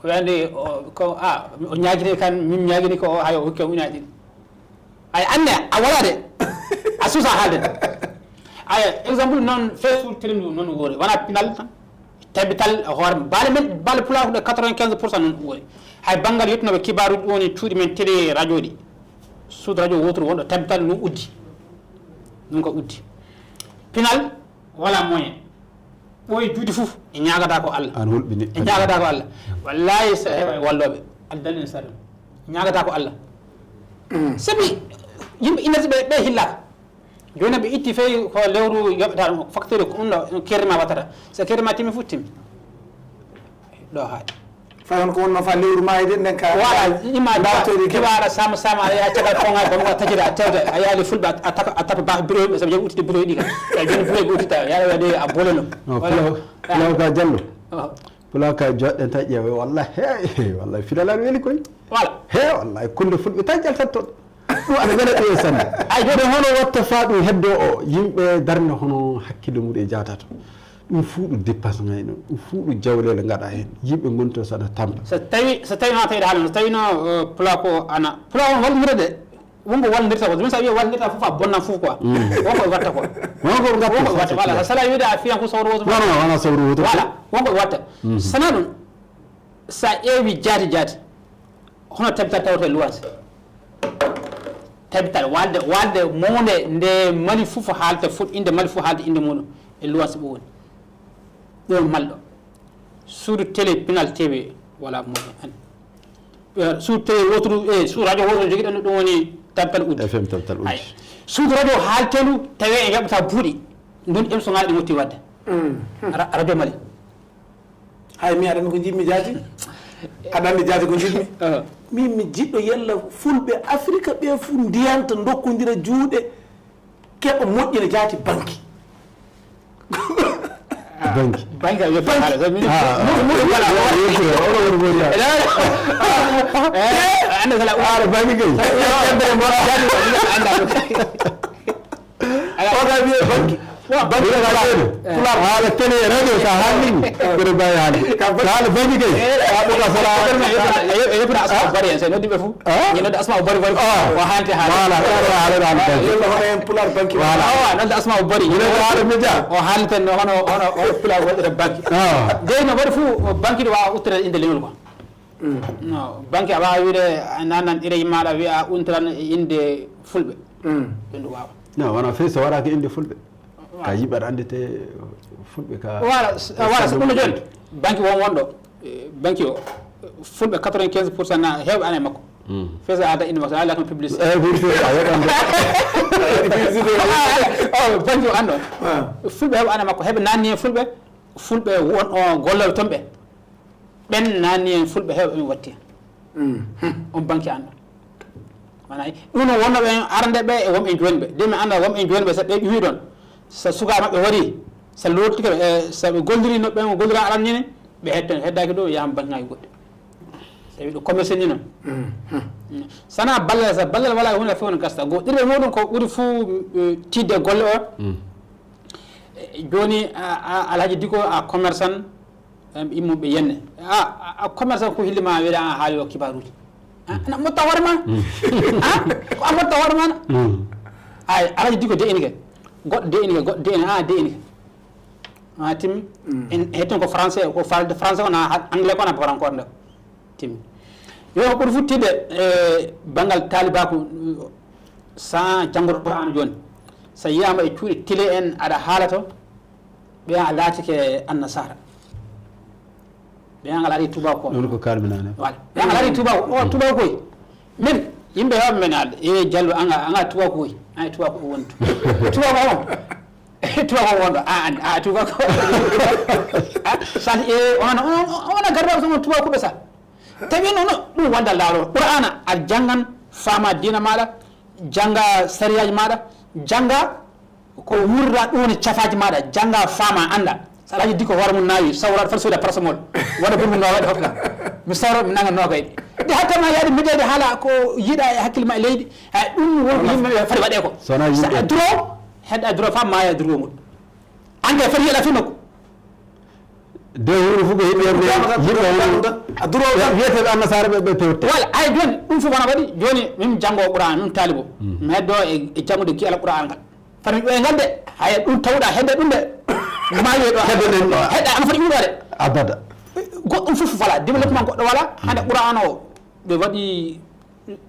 O wiyande, o, ko, a, o ñaagini kan, min ñaagini ko o, hay o hokki am ujunaaji ɗiɗi. Ay, anne, a wala de. A suusa haalde. Ay, exemple noon, Facebook télé ndu noon woori. Wona pinal tan. Tabital hoore mum. Baale men, baale pulaar ko quatre-vingt-quinze pour cent noon woori. Hay banngal yettunooɓe kibaaruuji ɗum woni cuuɗi men télé radio ɗi. Suudu radio wooturu wonɗo tabital ndu uddi. Ɗum ko uddi. Pinal, wala moyen. Ɓooyi juuti fof, e ñaagata ko Allah. An hulɓini. E ñaagata ko Allah. Wallahi so heɓa e wallooɓe. Addani en saɗum. Ñaagata ko Allah. Sabi yimɓe inati ɓe, ɓe hillaka. Jooni ɓe itti fey ko lewru yoɓata ɗum, facture ko ɗum ɗo, kerri ma wattata. So kerri ma timmi fof timmi. Ɗo haaɗi. Fay on ko wonno fa lewru maayde nden ka. Voilà, ima mbattori ke. Kibaara sama sama, a yaha cagal konga, ko ɗum a tajira, a tewde, a yaali fulɓe, a, a tapa, a tapa ba, bureau, sabu jom uttide bureau ɗi ka. Sa joni bureau ɓe uttita, yaha waɗe a bolono. No, voilà. Pulaw, pulaw ka jallo. Oh. Pulaw ka joɗɗen ta ƴeewa, wallahi, hey, wallahi, filalan weli koy. Voilà. He, wallahi, kulle fulɓe ta jaltat toon. Ɗum aɗa wela ɗum e sanne. Ay, joni hono watta fa ɗum heddo o, yimɓe darnde hono hakkille mum e jatato. Ɗum fuu ɗum dépense ngay noon. Ɗum fuu ɗum jawleele ngaɗa heen. Yimɓe ngonto saɗa tampa. So tawi, so tawi ma tawi haala, so tawi no, eh, pula ko ana, pula on wallira de. Wonko wallirta ko. Ɗum sa wiya wallirta fof a bonna fof quoi. Wonko watta ko. Wonko ngatta wonko watta. Voilà. Sala wiide a fiyan ko sawro woto. Non, non, wona sawro woto. Voilà. Wonko watta. Sana ɗum, sa ƴeewi jaati jaati. Hono tabital tawata e luwanse. Tabital walde, walde mawde nde Mali fof haalta, fof innde Mali fof haalta innde muɗum e luwanse ɓe woni. Ɗo malɗo. Suudu télé Pinal T V wala moyen an. Eh, suudu télé woturu, eh, suudu radio woturu jogiɗen ɗum woni tabital uddi. F M tabital uddi. Ay. Suudu radio haaltendu tawi en yaɓata buuɗi. Ndun émission ngaɗa ɗi motti wadde. Ra-, radio Mali. Hay mi aɗani ko jiɗmi jaati. Aɗa anndi jaati ko jiɗmi. Min mi jiɗɗo yalla fulɓe Afrika ɓe fof ndiyanta ndokkondira juuɗe keɓa moƴƴina jaati banki. Banki. Banki a wiyata haala, sabi min- Ah, ah. Mo- mo- mo- Yewtere, oɗo woni woni yaade. Eh, anda sala- Aɗa banki kay. Sala- Yewtere mo jaati, anda. Ala- O ka wiye banki. Banki ka joni. Pulaar haala télé e radio ka haalni. Kono bawi haalde. Ka haala banki kay. Ka ɓuka sala- Yewtere asma bari en, so noddi ɓe fof. Ah? Noddi asma bari bari. Ah. O haalde haala. Voilà, ka haala ɗan banki. Yalla hono en pulaar banki. Voilà. Awa, noddi asma bari. Yewtere haala média. O haalde no hono, hono, hono pulaar waɗira banki. Ah. Dey no waɗi fof banki ɗo wawa uttira inde leñol quoi. No, banki a wawa wiide a nanan ɗereji maɗa wiya a untiran e inde fulɓe. Ɓe ndu wawa. Non, wona fey so waɗaka inde fulɓe. Ka yimɓe aɗa anndite fulɓe ka. Voilà, s- voilà, so ɗum no joni. Banki won wonɗo, eh, banki o, fulɓe quatre-vingt-quinze pour cent na hewɓe ana e makko. Fesa ada inde makko, ala kam publicité. Eh, publicité, a yoɓan de. Publicité. Oh, banki o anndo. Ah. Fulɓe hewɓe ana e makko, heɓe nanni hen fulɓe, fulɓe won o gollooɓe toon ɓe. Ɓen naanni en fulɓe heewɓe min watti hen. On banki anno. Mana ɗum no wonno ɓen arande ɓe e won en joni ɓe. De mi anda won en joni ɓe so ɓe ƴuwi ɗon. So suka maɓɓe wari, So lortike, e, so ɓe golliri no ɓen o gollira aran ñini, ɓe hetto, heddaaki ɗo, yahan banngaaji goɗɗi. Tawi ɗo commerce ni noon. Sana ballal, so ballal wala hunde fof no gasta. Go ɗiɗo muɗum ko ɓuri fuu, e, tiiɗde golle o. E, jooni, a, a, Alhaji Diko, a commerçant, em, immuɓe yenne. A, a, a commerçant ko hilli ma weɗa a haali o kibaruuji. A, ana motta hoore ma? A, ko a motta hoore ma na? Ay, Alhaji Diko de inike. Goɗɗo de inike, goɗɗo de inike, a de inike. A timmi. En hetton ko français, ko falde français, ko na anglais, ko na barankoore nde. Timmi. Yo, ko ɓuri futtide, e, banngal taalibaaku, sa janngoto Qur'an jooni. So yiyama e cuuɗi tile en aɗa haala to, ɓe a laatike annasaara. Ɓe an a laati tubaako. Ɗum ko kalmi nane. Voilà. Ɓe an a laati tubaako. O tubaako koy. Min, yimɓe heewɓe men haalde. E Jallo, an a, an a tubaako koy. An e tubaako o wondu. Tubaako o. Tubaako o wondu. A, an, a tubaako. A, sal, e, on, on, on, on a garba so tubaako ɓe sal. Tawi noon, ɗum wonda laawol. Qur'aana, a janngan, faama diina maaɗa, jannga sariyaaji maaɗa, jannga ko wuurda ɗum woni cafaaji maaɗa, jannga, faama, annda. So Alhaji Diko hoore mum naawi, sawra foti sooda paracétamol. Waɗa pour mum no waɗa hoppital. Mi sawra, mi nanga noogay. Nde hatta ma yaade midede haala ko yiɗa e hakkille ma e leydi, ay ɗum won ko yimɓe ɓe foti waɗe ko. So wonaa yimɓe. Sa a duro, hedda duro fa maaya duro mum. An kay foti yeɗa fi nokku. De huuru fu ko heɓi yerde yimɓe a duro tan. Wiyeteɓe annasaara ɓe, ɓe pewte. Wala, ay jooni, ɗum fof wona waɗi. Jooni, min janngo Qur'an, min taalibo. Mi heddo e, e janngude ki Alqur'an ngal. Fami ƴoye ngal de, haya ɗum tawɗa hedde ɗum de. Ma wiye ɗo. Hedde ɗen ɗo. Hedda, ama foti ɗum ɗo de. Abada. Goɗɗum fof wala, développement goɗɗo wala. Hande Qur'an o, ɓe waɗi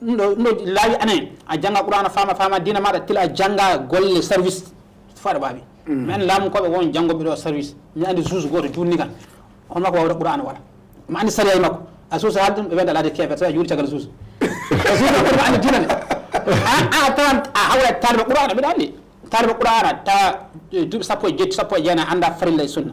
ɗum ɗo, ɗum ɗo laawi anen. A jannga Qur'an, faama, faama diina maaɗa, tila a jannga golle service. Fof aɗa waawi. Min laamu ko ɓe won janngoɓe ɗo service. Mi andi juge gooto juutni kan. Kono makko wawde Qur'an wala. Ma andi sariya e makko. A suusa haalde ɗum, ɓe wiyata alaade keefeer, so a juuri caggal suusa. A suusa ko ma andi diina ne. A, a tawan, a hawra e taalibe Qur'an, mbiɗa andi. Taalibe Qur'an, ta, e, duuɓi sappo e jeetti, sappo e jeenayi, annda farilla e sunna.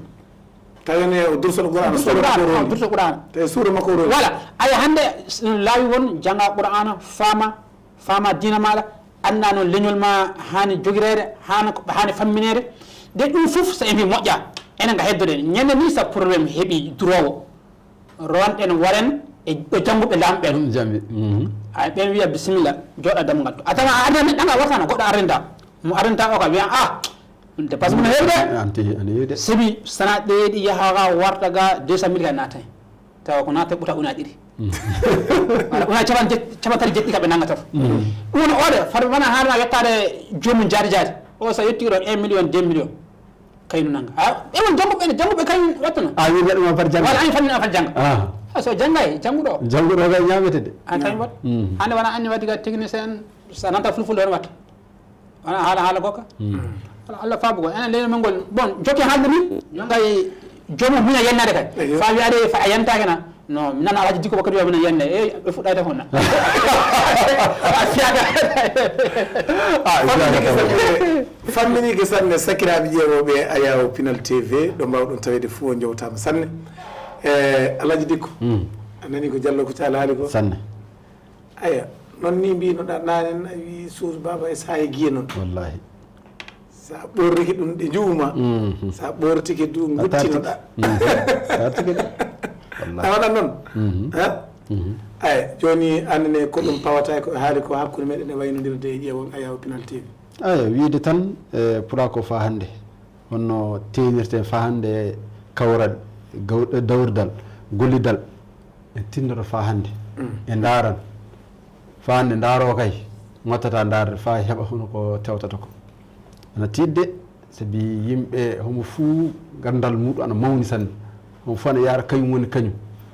Tawi ne o dursoɗo Qur'an, Dursoɗo suura Qur'an, makko o a, roni. Dursoɗo Qur'an. Tawi suura makko o roni. Voilà. Ay hannde, s-, laawi won, jannga Qur'an, faama, faama diina maaɗa, annda noon leñol ma haani jogireede, haana ko, haani fammineede. De ɗum fof so en mbi moƴƴa, enen ko heddoɗen. Ñande ni so problème heɓi duroowo, ronɗen, waren e, e jannguɓe laamu ɓen. Ɗum jambi. Mhm. Ay, ɓen wiya, "Bisimilla, jooɗa dammugal to." A tawa a arda neɗɗo ngal wartana, goɗɗo ardinta. Mo ardinta o ka wiya, "Ah, ɗum dépasse mum no heewi de." An tigi, ana heewi de. Sabi sana ɓeydi yaha ga warta ga deux cent mille ka naatay. Tawa ko naatay ɓuta una ɗiɗi. Mhm. Wala, una capan jet-, capan tati jeɗɗi ka ɓe nanga toto. Mhm. Ɗum woni oɗo, far wona haalma yettaade joomum jaari jaari. O so yetti ɗon un million, deux millions. Kaynu nanga. A, e won jannguɓe ne, jannguɓe kaynu wattuno. A, wi neɗɗo ma far jannga. Wala, an fanni a far jannga. Ah. A, so janngay, jannguɗo. Jannguɗo kay ñametede. An tawi mbaɗ. Mhm. Hande wona anni waddi ga technicien, sa nanta fulfulde on watta. Wona haala, haala gokka. Mhm. Wala, Allah faabu ko. Enen leydi men ngol, bon, jokke haalde min, yo ngay joomum muña yennade kay. Eyo. Fa wiyaade fa a yentake na. No, mi nana Alhaji Diko wakkati o minen yande. E, ɓe fuɗɗayta ko na. A fiyaka. Ah, fiyaka. Famminike sanne, sakiraaɓe ƴeewooɓe Ayaw Pinal T V, ɗo mbaawɗon taweede fof o njowtaama sanne. E, Alhaji Dikko, mm, a nani ko Jallo ko Caal haali ko? Sanne. Aya, noon ni mbinoɗaa naane, a wi suudu baaba e saha e giye noon. Wallahi. Sa ɓorrike ɗum ɗe njuuma. Mhm. Sa ɓortike du guttinoɗaa. Mhm. A tartike de. Wallahi. A waɗan noon. Mhm. Ha? Mhm. Aya, jooni annene ko ɗum pawata ko haali ko hakkunde meɗen e waynodirde e ƴeewon Ayaw Pinal T V. Aya, wiide tan, e, pura ko fa hannde. Honno teeŋnirten faa hannde kawral, gaw-, dawrdal, gollidal? En tinndoro faa hannde. Mm. En ndaaran. Faa hannde ndaaroo kay, mottata ndaarde faa heɓa hono ko tewtata ko. Ana tiiɗde, sabi yimɓe, homo fuu ganndal muuɗum ana mawni sanne. Homo fuu ana yaara kañum woni kañum.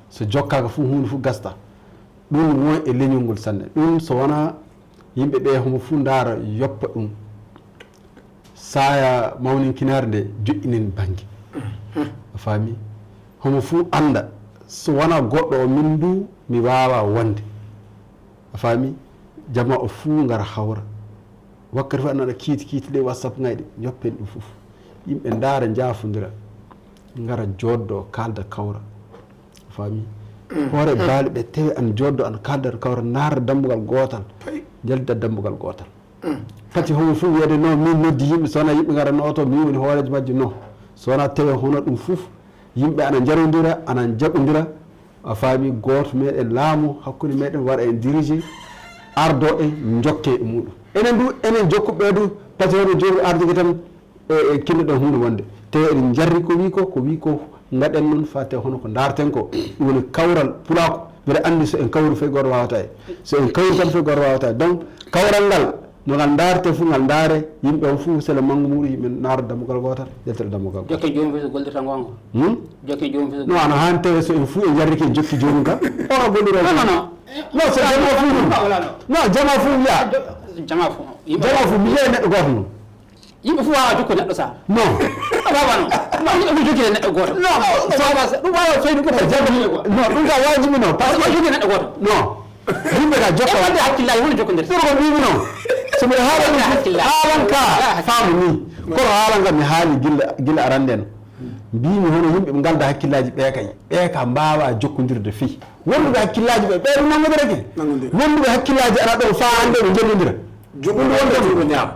So jokkaaka fuu, huunde fuu gasta. Ɗum won e leñol ngol sanne. Ɗum so wonaa yimɓe ɓe, homo fuu ndaara yoppa ɗum. Saaya mawninkinaare nde joƴƴinen bannge. A faami? Homo fuu annda, so wonaa goɗɗo o, min du mi waawaa wonde. A faami? Jamaa o fuu ngara hawra. Wakkati fof aɗa nana kiiti kiiti ɗe WhatsApp ŋayɗe, njoppen ɗum fof. Yimɓe ndaara, njaafondira, ngara jooɗdoo, kaalda, kawra. A faami? Mm. Hoore baali ɓe tewe, ana jooɗdoo, ana kaalda, ana kawra, naata dambugal gootal, njalda dambugal gootal. Mm. Pati homo fof wiyde, "Non, min noddi yimɓe, so wonaa yimɓe ngara nooto, min woni hooreejo majjo." Non. So wonaa tawee hono ɗum fof, yimɓe ana njarondira, ana njaɓondira, a faami, gooto meɗen laamu hakkunde meɗen waɗa en dirigé, ardo en, njokke e muɗum. Enen du, enen jokkuɓe du, parce que hono jooni arde ko tan, e, e kinno ɗen huunde wonde. Te eɗen jarri ko wi ko, ko wi ko ngaɗen noon fate hono ko ndaarten ko. Ɗum woni kawral pulaaku. Mbeɗa anndi so en kawri fof gooto waawata e. So en kawri tan fof gooto waawata e. Donc, kawral ngal, no ngal ndaarte fof ngal ndaare, yimɓe on fof sele manngu muɗum, yimɓe naaro dammugal gootal, yaltira dammugal gootal. Jokke joomum fof so gollirta goonga. Hmm? Jokke joomum fof so. Non, ana haani tawi so en fof en jarrike en jokki joomum ka. O gollira. Non, non, non. Non, so jama fof. Non, jama fof wiya. Jama fof. Jama fof, mi yiya neɗɗo gooto noon. Yimɓe fof waawa jokkude neɗɗo sah. Non. Waawa non. Non, yimɓe fof jokkide neɗɗo gooto. Non, non, non. Ɗum waawa, ɗum waawa fayde ko jama. Non, ɗum ka waajibi non. Parce que jokkude neɗɗo gooto. Non. Yimɓe ka jokka. E wadde hakkillaaji, hono jokkondirta? Ɗum ko mbimi non. So mbiɗa haala ɗum, haalan ka faamu ni. Kono haalan ka mi haali gilla, gilla arande no. Mbimi hono yimɓe ɓe ngalda hakkillaaji ɓe kay. Ɓe ka mbaawa jokkondirde fii. Wonduɓe hakkillaaji ɓe, ɓe ɗum nanngodira ke. Nanngodira. Wonduɓe hakkillaaji ana ɗo faa hannde ɓe njellondira. Jungo wonde jungo ñaamo.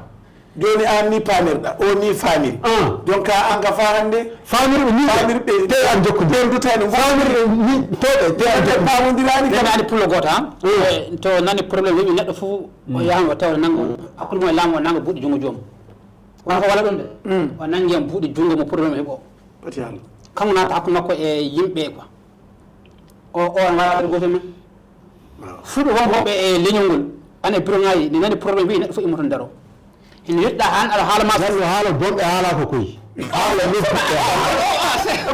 Jooni aan ni paamirɗa, o ni faamiri. Ah. Jonka aan ka faa hannde. Faamirɓe ni. Faamirɓe. Te an jokkude. Ɓen dutani. Faamirɓe ni, to ɓe, te an jokkude. Ɓaamondirani kam. Nani pullo gooto, han? Mm. Eh, to nani problème heɓi neɗɗo fof, o yahan o tawa nanngo, hakkunde mo e laamu o nannga buuɗi junngo joom. Wala ko wala ɗon de. Mm. O nanngi hen buuɗi junngo mo problème heɓo. Pati Yalla. Kanko naata hakkunde makko e yimɓe quoi. O, o, on wala ɗon gooto men. Waaw. Fulɓe wonɓe e leñol ngol, ana e bureau ŋaaji, ne nani problème, wi neɗɗo fof immoto daro. Hino yettuɗa han aɗa haala ma. Jallo haala bonɓe haala ko koy. Haala nodduɓe haala.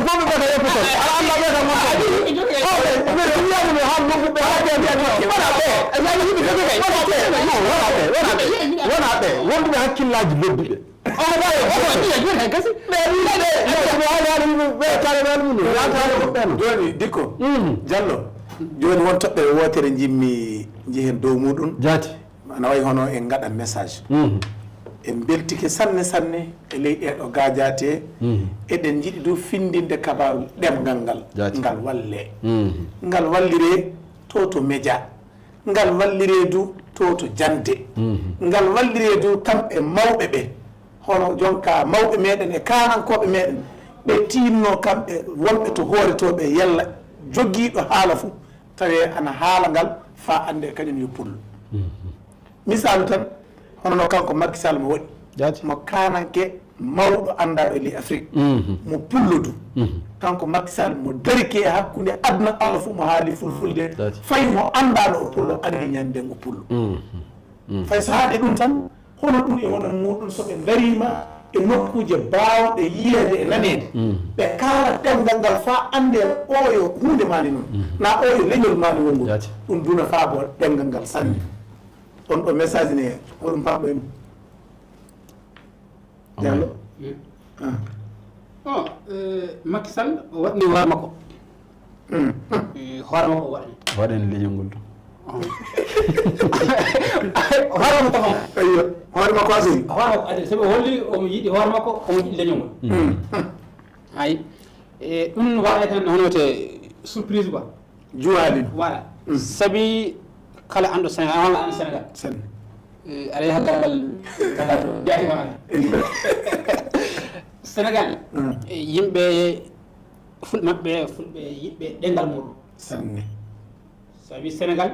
Bonɓe ɓe ka yoppi toon. Aɗa annda ɓe ka gonta. O ɓe, ɓe, ɓe wiyaɓe ɓe haala nodduɓe haala ɓe, ɓe, ɓe, wona ɓe. Wona ɓe, wona ɓe, wona ɓe. Wona ɓe. Wonduɓe hakkillaaji lobbi ɓe. Omo ɗawi, omo ɗiya, joni hay gasi. Ɓe wiɗe, ɓe, ɓe haali haala yimɓe, ɓe kaala haala mum, yaata haala woɓɓe no. Jooni, Dikko, mm. Jallo, jooni won toɓɓere wootere njimmi, njehen dow muɗum. Jaati. Ana wayi hono en ngaɗa message. Mhm. En mbeltike sanne, sanne e ley ɗee ɗo gaajaate. Mhm. Eɗen njiɗi du findinde kabaaru ɗemngal ngal. Jaati. Ngal walle. Mhm. Ngal walliree to, to média. Ngal walliree du to, to jannde. Mhm. Ngal walliree du kamɓe mawɓe ɓe. Hono jonka mawɓe meɗen e kaanankooɓe meɗen, ɓe tiinno kamɓe wonɓe to hooretooɓe yalla jogiiɗo haala fof, tawee ana haala ngal faa annde kañum yo pullo. Mhm. Misaalu tan, hono no kanko Macky Sall mo waɗi. Jaati. Mo kaananke mawɗo anndaaɗo e ley Afrique. Mhm. Mo pullo du. Mhm. Kanko Macky Sall mo darike e hakkunde aduna Allah fof mo haali fulfulde. Jaati. Fay mo anndaano o pullo anndi ñande o pullo. Mhm. Mhm. Fay so haade ɗum tan, hono ɗum e hono muɗum so ɓe ndariima e nokkuuje baawɗe yiyeede e naneede. Mhm. Ɓe kaala ɗemngal ngal faa anndee oyo huunde maani noon. Mhm. Na oyo leñol maani wonngol. Jaati. Ɗum duna faabo ɗemngal ngal sanne. On ɗo message ne, hoɗum pamɗo en? Diallo? Mm. Ah. Oh, eh, Macky Sall o waɗni hoore makko. Mm. Eh, hoore makko o waɗni. Waɗen leñol ngol ɗum. Oh. Hoore makko tafam. Ayyo. Hoore makko asiri. Hoore makko asiri. Sabi o holli omo yiɗi hoore makko, omo yiɗi leñol ngol. Mm. Ay. E, ɗum waɗa tan hono te surprise quoi. Juwaali. Voilà. Mm. Sabi kala anɗo Sénégal, walla anɗo Sénégal. Sen. Eh, aɗa yaha kala, kala to jaati ma. Sénégal. Mm. Eh, yimɓe ful-, maɓɓe, fulɓe yiɗɓe ɗemngal muɗum. Sanne. Sabi Sénégal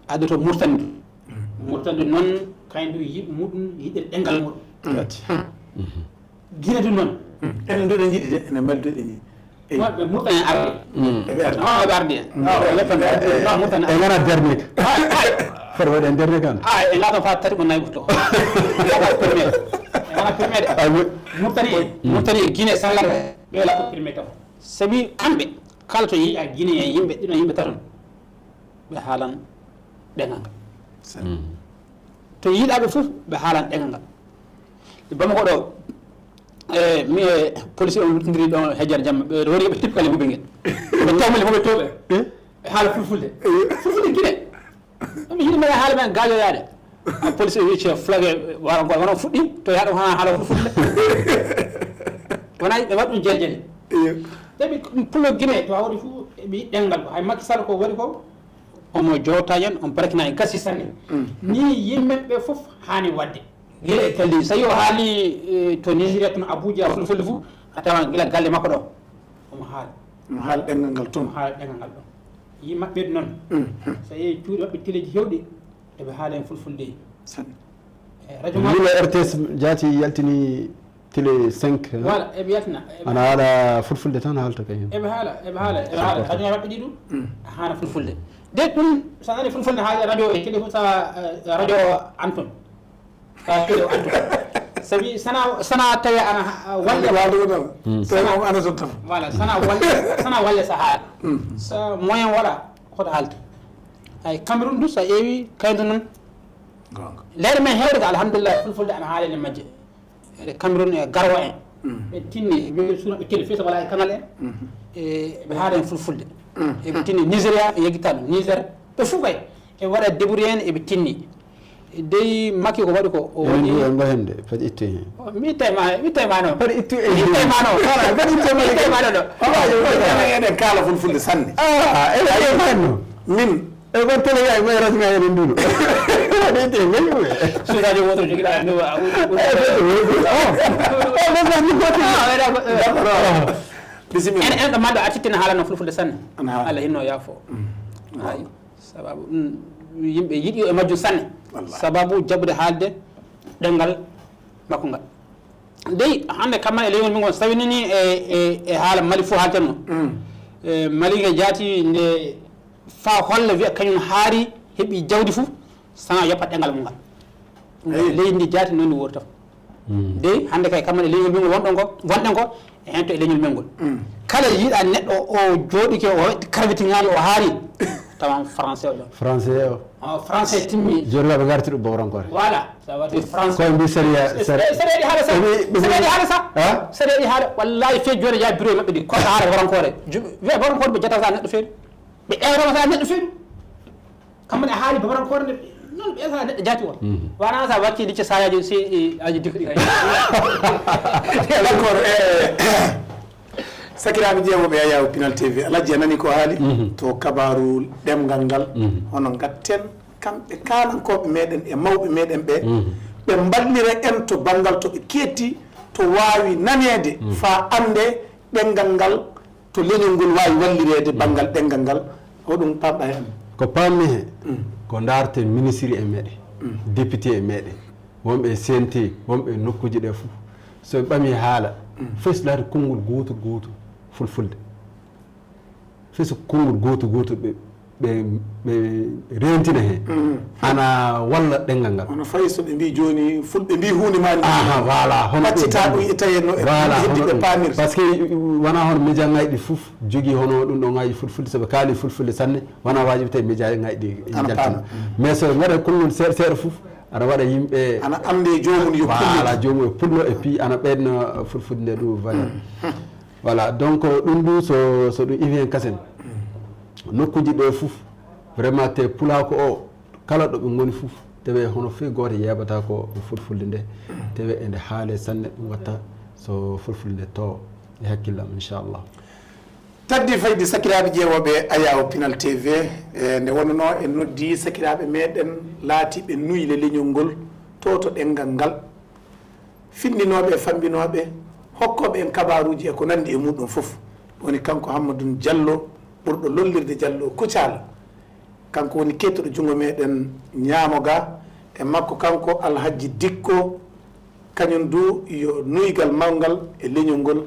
addoto Mauritanie. Mm. Mauritanie noon, kañum du yiɗ-, muɗum yiɗir ɗemngal muɗum. Mm. Jaati. Mm. Guinée du noon. Enen du eɗen njiɗi de, enen mbaɗi du eɗen njiɗi. Eyi. Wonɓe Mauritanie arde. Mm. Eɓe ardi. Non, eɓe ardi. Non, Mauritanie ardi. Non, Mauritanie ardi. E ngana dernier ka. Ah, ah. Foti waɗi en dernier kan. Ah, e laata fa tati mo nayi ɓurto. Laata premier. E ngana premier de. Ah, oui. Mauritanie, mm. Mauritanie, Guinée, Sénégal, ɓe laata premier kam. Sabi kamɓe, kala to yiya Guinée en yimɓe, ɗiɗo yimɓe taton. Ɓe haalan ɗemngal ngal. Mm. To yiɗaaɓe fof, ɓe haalan ɗemngal ngal. Bamako ɗo, e, mi e policier on luttondiri ɗo hejjere jamma, ɓe woni ɓe tippale mobile ngel. Ɓe tawmile mo ɓe tooɓe. Eh? E haala fulfulde. Eh. Fulfulde Guinée. Mi yiɗi mbaɗa haala men gaajoyaade. A police o wi ce flague wara ngo wona fuɗɗi, to yaɗo hana haala fulfulde. Wona ɓe waɗ ɗum jeljele. Eh. Tawi pullo Guinée to a waɗi fof, ɓe yiɗi ɗemngal. Hay Macky Sall ko waɗi ko, omo jowta en, on barakina en, gasi sanne. Mm. Ni yimɓe ɓe fof haani waɗde. Gila e kaldi, so yo haali, eh, to Nigeria, toon Abuja, fulfulde fof, A tawan gila galle makko ɗo, omo haala. Omo haala ɗemngal ngal toon. Omo haala ɗemngal ngal ɗo. Yimɓe maɓɓe noon, so ƴeewi cuuɗi maɓɓe teleeji heewɗi, eɓe haala heen fulfulde. Milo R T S jaati yaltini télé cinq. Voilà, eɓe yaltina. Ana haala fulfulde tan haalta kay heen. Eɓe haala, eɓe haala, eɓe haala. Hajuŋaaji maɓɓe ɗi ɗum, a haana fulfulde. De ɗum, so a nani fulfulde haala radio e télé fof, so radio anton. Ka télé o anton. Sabi sana, sana tawi ana walle. Waalo ɗo ɗo. Tawi moom ana toon tan. Voilà, sana walle, sana walle sa haala. Sa moyen waɗa, hoto haalta. Ay Cameroun du, sa ƴeewi kaydo noon. Leyɗe men heewde ka, alhamdulillah, fulfulde ana haala e majje. E Cameroun e Garwa en. Ɓe tinni, ɓe suuna ɓe télé, fesa wala e kanal en. E ɓe haala en fulfulde. Eɓe tinni Nigeria, e yeggitano Niger. Ɓe fof kay, e waɗa débrouillé en, eɓe tinni. Dey Macky ko waɗi ko, o waɗi. Enen ɗo en mbahen de, fati ittu en heen. Mi ittay ma, mi ittay ma noon. Fati ittu en heen. Mi ittay ma noon. Fati ittu en heen. Mi ittay ma noon ɗo. Eɗen kaala fulfulde sanne. Ah, eɗen kaala no. Min, e gon télé yaay mo e radio ngaay eɗen nduno. Fati ittu en heen yimɓe. Suusaajo wooto jogiɗa no. Bisimilla. En en ɗo maɗo artitte ne haalano fulfulde sanne. Ana haala. Allah hinno yaafo. Ay. Sababu ɗum yimɓe yiɗi yo e majjum sanne. Sababu jaɓude haalde ɗemngal makko ngal. Dey hannde kamma e leñol mum ngon, so tawi nani e, e, e haala Mali fof haalten no. E, Mali nge jaati nde fa holla wiya kañum haari heɓi jawdi fof sana yoppa ɗemngal mum ngal. Leydi ndi jaati noon ndi wori tan. Dey hannde kay kamma e leñol mum wonɗon ko wonɗen ko e heen to e leñol men ngol. Kala yiɗa neɗɗo o jooɗike o waɗi karbitiŋaali o haari tawan français o ɗon. Français o. O français timmi. Jooni waɓe ngarti ɗum bowrankoore. Voilà. Sa wati français. Koye mbi sariya sariya ɗi haala sa. Sariya ɗi haala sa. Sariya ɗi haala wallahi fe jooni yaa bureau maɓɓe ɗi koɗa haala bowrankoore. Wiya bowrankoore ɓe jata sa neɗɗo feeru. Ɓe ewrama sa neɗɗo feeru. Kamma ne a haali babarankoore nde noon ɓe sa neɗɗo jaati on wana sa wacci licce sayaji si aji dikɗi kay. D'accord. E sakiraaɓe ƴeewooɓe a yaw pinal tv alhaji a nani ko haali to kabaru ɗemngal ngal. Hono ngatten kamɓe kaalankooɓe meɗen e mawɓe meɗen ɓe ɓe mballira en to banngal to ɓe keetti to waawi naneede faa annde ɗemngal ngal. To leñol ngol waawi wallireede banngal ɗemngal ngal, hoɗum paamɗa heen? Ko paammi heen, ko ndaarten ministre e meɗen, député e meɗen, wonɓe e C N T, wonɓe e nokkuuji ɗee fof, so ɓe ɓamii haala, fof so laati konngol gootol gootol fulfulde. Fof so konngol gootol gootol ɓe ɓe ɓe reentina heen ana walla ɗemngal ngal. Hono fayi so ɓe mbii jooni fulɓe mbii huunde maa ni. Aha, voilà, hono ɓaccita ɗum e tawi no e heddi ɓe paamir. Parce que wonaa hono média ŋaaji ɗi fof jogii hono ɗum ɗo ŋaaji fulfulde, so ɓe kaali fulfulde sanne wonaa waajibi tawi média ŋaaji ɗi njaltina. Mais so ɓe ngaɗa konngol seeɗa seeɗa fof ana waɗa yimɓe. Ana annde joomum yo pullo. Voilà, joomum yo pullo et puis ana ɓeyna fulfulde nde ɗum valeur. Voilà, donc ɗum ɗum so so ɗum iwi heen kasen nokkuuji ɗo fof vraiment te pulaako o kala ɗo ɓe ngoni fof tewe hono fii gooto yeeɓata ko fulfulde nde tewe ende haale sanne ɗum watta so fulfulde nde to e hakkillam inchallah. Tagdi faydi sakiraaɓe ƴeewooɓe ayaw pinal tv e nde wonno e noddi sakiraaɓe meɗen laatiiɓe nuyle leñol ngol to to ɗemngal ngal. Finndinooɓe e fammbinooɓe, hokkooɓe en kabaaruuji e ko nanndi e muuɗum fof, woni kanko Hammadun Jallo ɓurɗo lollirde Jallo Kucaala. Kanko woni keettuɗo junngo meeɗen ñaamo ga, e makko kanko Alhajji Dikko, kañum du yo nuygal mawngal e leñol ngol.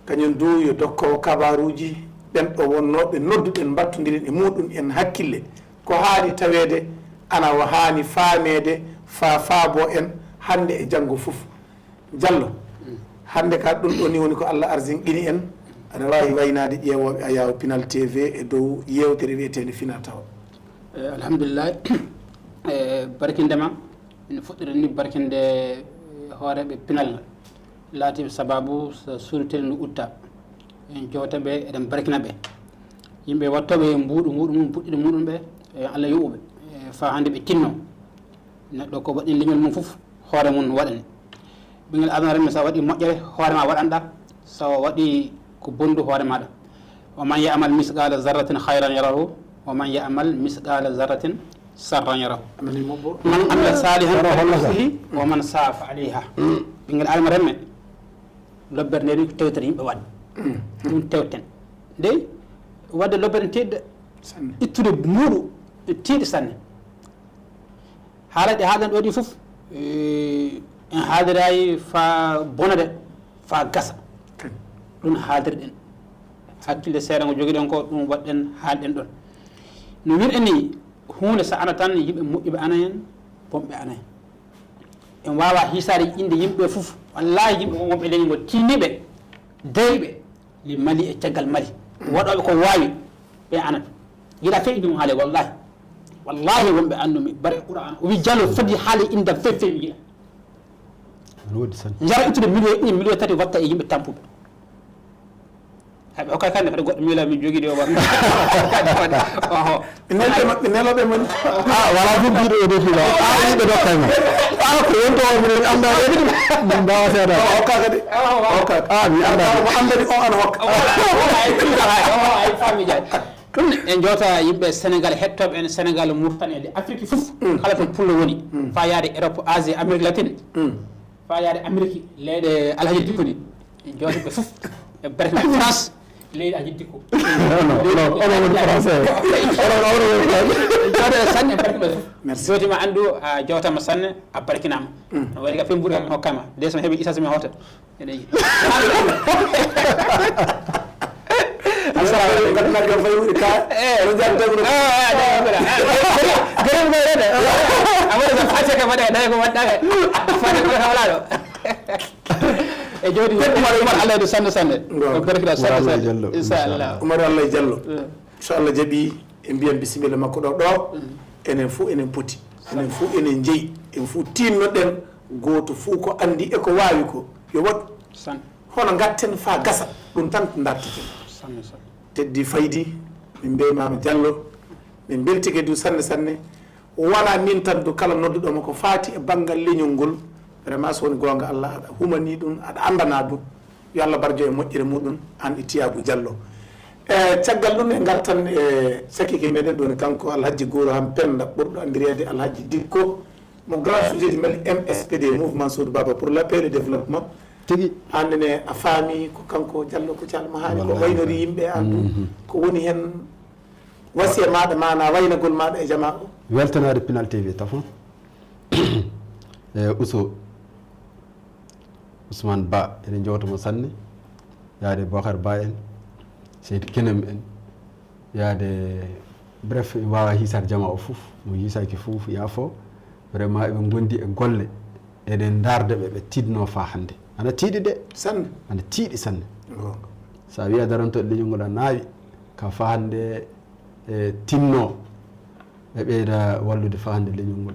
Kañum duu yo dokkoowo kabaaruuji ɓen ɗo wonnooɓe nodduɗen mbattondiren e muuɗum en hakkille ko haani taweede ana o haani faameede faa faaboo en hannde e janngo fof. Jallo, hannde ka ɗum ɗo ni woni ko Allah arsinqini en aɗa waawi waynaade ƴeewooɓe Ayaawo Pinal TV e dow yeewtere wiyeteende Fina Tawa. Alhamdulillahi, barkinde ma. Ina fuɗɗira ni barkinde hooreeɓe pinal ngal laatiiɓe sabaabu so suudu tele ndu utta. En jowta ɓe eɗen barkina ɓe. Yimɓe wattooɓe e mbuuɗu mbuuɗu mum puɗɗiɗo muɗum ɓe e Allah yoɓuɓe e faa hannde ɓe tinno. Neɗɗo ko waɗi leñol mum fof hoore mum waɗani. Ɓinngel aduna renme so a waɗi moƴƴere hoore ma waɗanɗa so a waɗi ko bondu hoore maɗa. Wa man ya'mal misqala zarratin khayran yarahu wa man ya'mal misqala zarratin sarran yarahu. Man amila salihan falinafsihi wa man sa'a fa alayha. Ɓinngel adama renme Lobbere nde ko tewtere yimɓe waɗde. Ɗum tewten. Dey, waɗde lobbere ne tiiɗde. Sanne. Ittude mbuuɗu ne tiiɗi sanne. Haala ɗi haalɗen ɗo ɗi fof, eh, en haalirayi faa bonade, faa gasa. Ɗum haaldirɗen. Hakkille seeɗa ngo jogiɗen ko, ɗum waɗɗen, haalɗen ɗon. No wirɗen ni, huunde so ana tan, yimɓe moƴƴuɓe ana hen, bonɓe ana hen. En waawa hiisaade innde yimɓe fof. Wallaahi, yimɓe wonɓe leñol ngol, tiinniiɓe, dariiɓe, le Mali e caggal Mali. Waɗooɓe ko waawi, ɓe anata. Yiɗa fey ɗum haale, wallaahi. Wallaahi, wonɓe anndu mi, bare Qur'an. O wi Jallo, fadi haale innde am, fey, fey mi yiɗa. Aɗa woodi sanne. Njara ittude miliyon ɗiɗi, miliyon tati, watta e yimɓe tampuɓe. Hay ɓe hokka kande, kadi goɗɗo miila min jogii ɗo warde. Oho. Ɓe nelɓe ma-, ɓe nelooɓe mon. Ah, wala fof mbiɗo e doki ma. Ah, yiɓe dokkay ma. Ah, ko wonto o minen annda de. Min mbawa seedaade. O hokka kadi. O hokka. Ah, mi annda de. Mo anndani o an hokka. Oho, ay, ay, ay, famille Diagne. Ɗum en jewta yimɓe Sénégal, hettooɓe en Sénégal, Mauritanie, e Afrique fof. Kala to pullo woni. Faa yaade Europe, Asie, Amérique latine. Faa yaade Amérique, leyɗe Alhaji Dikko ɗi. En jewta ɓe fof. E Bretagne, France, leydi Alhaji Dikko. Non, non, non, onon woni français. Onon, onon woni français. En jewta sanne, barke ɓe fof. Merci. Jewtima anndu, a jewtama sanne, a barkinama. No waɗi ka pembuɗo mi hokkama. Nde so mi heɓi isas mi hota. Ene yi. Assalamu aleykum. Ngaddanaa kam fay wuri ka. Eh. No jam tawno. Ah, ah, ah, ah. Gërëm, gërëm, gërëm. Amadu ko fase ka mbaɗa, nayi ko mbaɗɗa ka. Fase ko hawlaɗo. E jooɗi. Umar, Umar, Allah e sanne, sanne. Ngoo. Barkira sanne, Umar Allah sanne. Jallo. Inchallah. Umar Allah Jallo. Mm. So Allah jaɓi, en mbiyan bisimilla makko ɗo, ɗo. Mm. Enen fof enen poti. Enen fof enen jeyi. En fof tinnoɗen gooto fof ko anndi e ko waawi ko. Yo waɗ. Sanne. Hono ngatten faa gasa. Ɗum tan ko ndarteten. Sanne, sanne. Teddi faydi, min mbeymaama Jallo. Min mbeltike du sanne, sanne. Wona min tan du, kala nodduɗo mo ko faati e banngal leñol ngol. Vraiment, so woni goonga Allah, aɗa humani ɗum, aɗa anndana ɗum. Yo Allah barjo e moƴƴere muɗum, an e Tiyaabu Jallo. E caggal ɗum, e ngartan e sakiike meɗen ɗo ni, kanko Alhaji Goro Ham Penda, ɓurɗo anndireede Alhaji Dikko, mo grand sujet ji mel M S P D, Mouvement Sodou Baba pour la paix et le développement. Tigi. Hannde ne a faami ko kanko Jallo ko calma haali, ko waynori yimɓe an ɗum, ko woni heen wasiya maaɗa, maana waynagol maaɗa e jamaa o? Weltanaade Pinal T V tafon. E Uso, Ousmane Ba, eɗen jewta mo sanne. Yaade Bokar Ba en, Seydi Kenem en, yaade, bref, mi waawa hiisaade jamaa o fof. Mo hiisaaki fof, yaafo. Vraiment, eɓe ngondi e golle. Eɗen ndaarda ɓe, ɓe tiiɗno faa hannde. Ana tiiɗi de. Sanne. Ana tiiɗi sanne. Goonga. So a wiyi a daranto e leñol ngol a naawi, ka faa hannde e tinno, ɓe ɓeyda wallude faa hannde leñol ngol.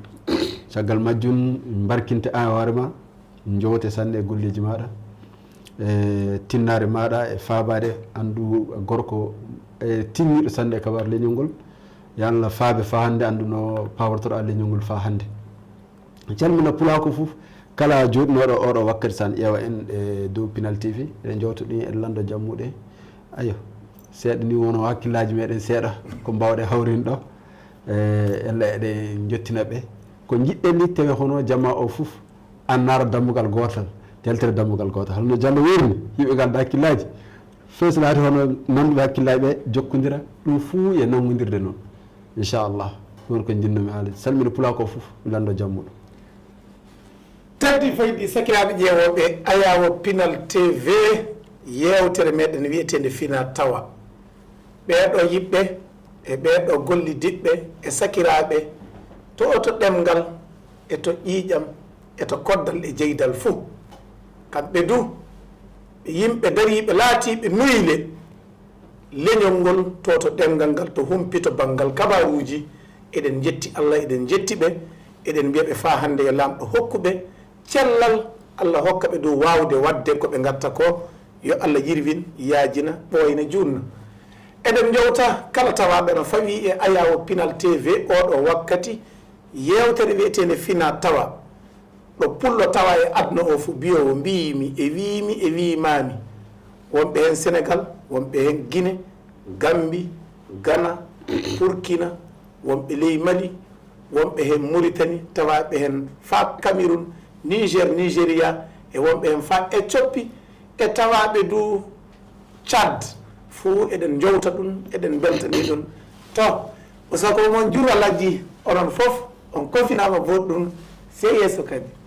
Caggal majjum, mbarkinte an e hoore ma, njowte sanne e golleeji maaɗa, e tinnaare maaɗa, e faabaade, anndu gorko e tinniiɗo sanne e kabaar leñol ngol. Yo Allah faabe faa hannde, anndu no pawortoɗaa leñol ngol faa hannde. Calmina pulaako fof, kala jooɗinooɗo oɗo wakkati, so an ƴeewa en e dow Pinal T V, eɗen jewta ɗum, eɗen lanndo jammuɗe. Ayo, seeɗa ni wonoo hakkillaaji meɗen seeɗa, ko mbaawɗe hawrin ɗo. E, ella eɗen njottina ɓe. Ko njiɗɗen ni, tawi hono jamaa o fof, an naara dammugal gootal, yaltira dammugal gootal. Hono no Jallo wiyri ni, yimɓe ngalda hakkillaaji. Feeslaade hono nannduɓe hakkillaaji ɓe, jokkondira, ɗum fuu e nanngondirde noon. Inchallah. Ɗum woni ko njinnoomi haalde. Salmina pulaako fof, lanndo jammuɗo. Teddi faydi sakiraaɓe ƴeewooɓe Ayaawo Pinal T V, yeewtere meɗen wiyeteende Fina Tawa. Ɓeeɗo yiɓɓe e ɓeeɗo gollidiɓɓe e sakiraaɓe to oto ɗemngal e to ƴiiƴam e to koddal e jeydal fuu. Kamɓe du, ɓe yimɓe dariiɓe laatiiɓe nuyle leñol ngol, to to ɗemngal ngal, to humpito banngal kabaaruuji. Eɗen njetti Allah, eɗen njetti ɓe, eɗen mbiya ɓe faa hannde yo Laamɗo hokku ɓe cellal, Allah hokka ɓe dow waawde waɗde ko ɓe ngatta ko, yo Allah yirwin, yaajina, ɓooyna, juutna. Eɗen njowta kala tawaaɗo no fawii e Ayaawo Pinal T V ooɗoo wakkati, yeewtere wiyeteende Fina Tawa. Ɗo pullo tawa e aduna o fof, biyoowo mbiimi e wiimi e wiimaami. Wonɓe heen Senegal, wonɓe heen Gine, Gambi, Gana, Burkina, wonɓe ley Mali, wonɓe heen Muritani, tawaaɓe heen faa Kamerun, Niger, Nigeria, e wonɓe heen faa Ethiopie, e tawaaɓe du Tchad, fuu eɗen njowta ɗum, eɗen mbeltanii ɗum. To, o sago mon jura lajji, onon fof, on kofinaama boɗɗum, sey yeeso kadi.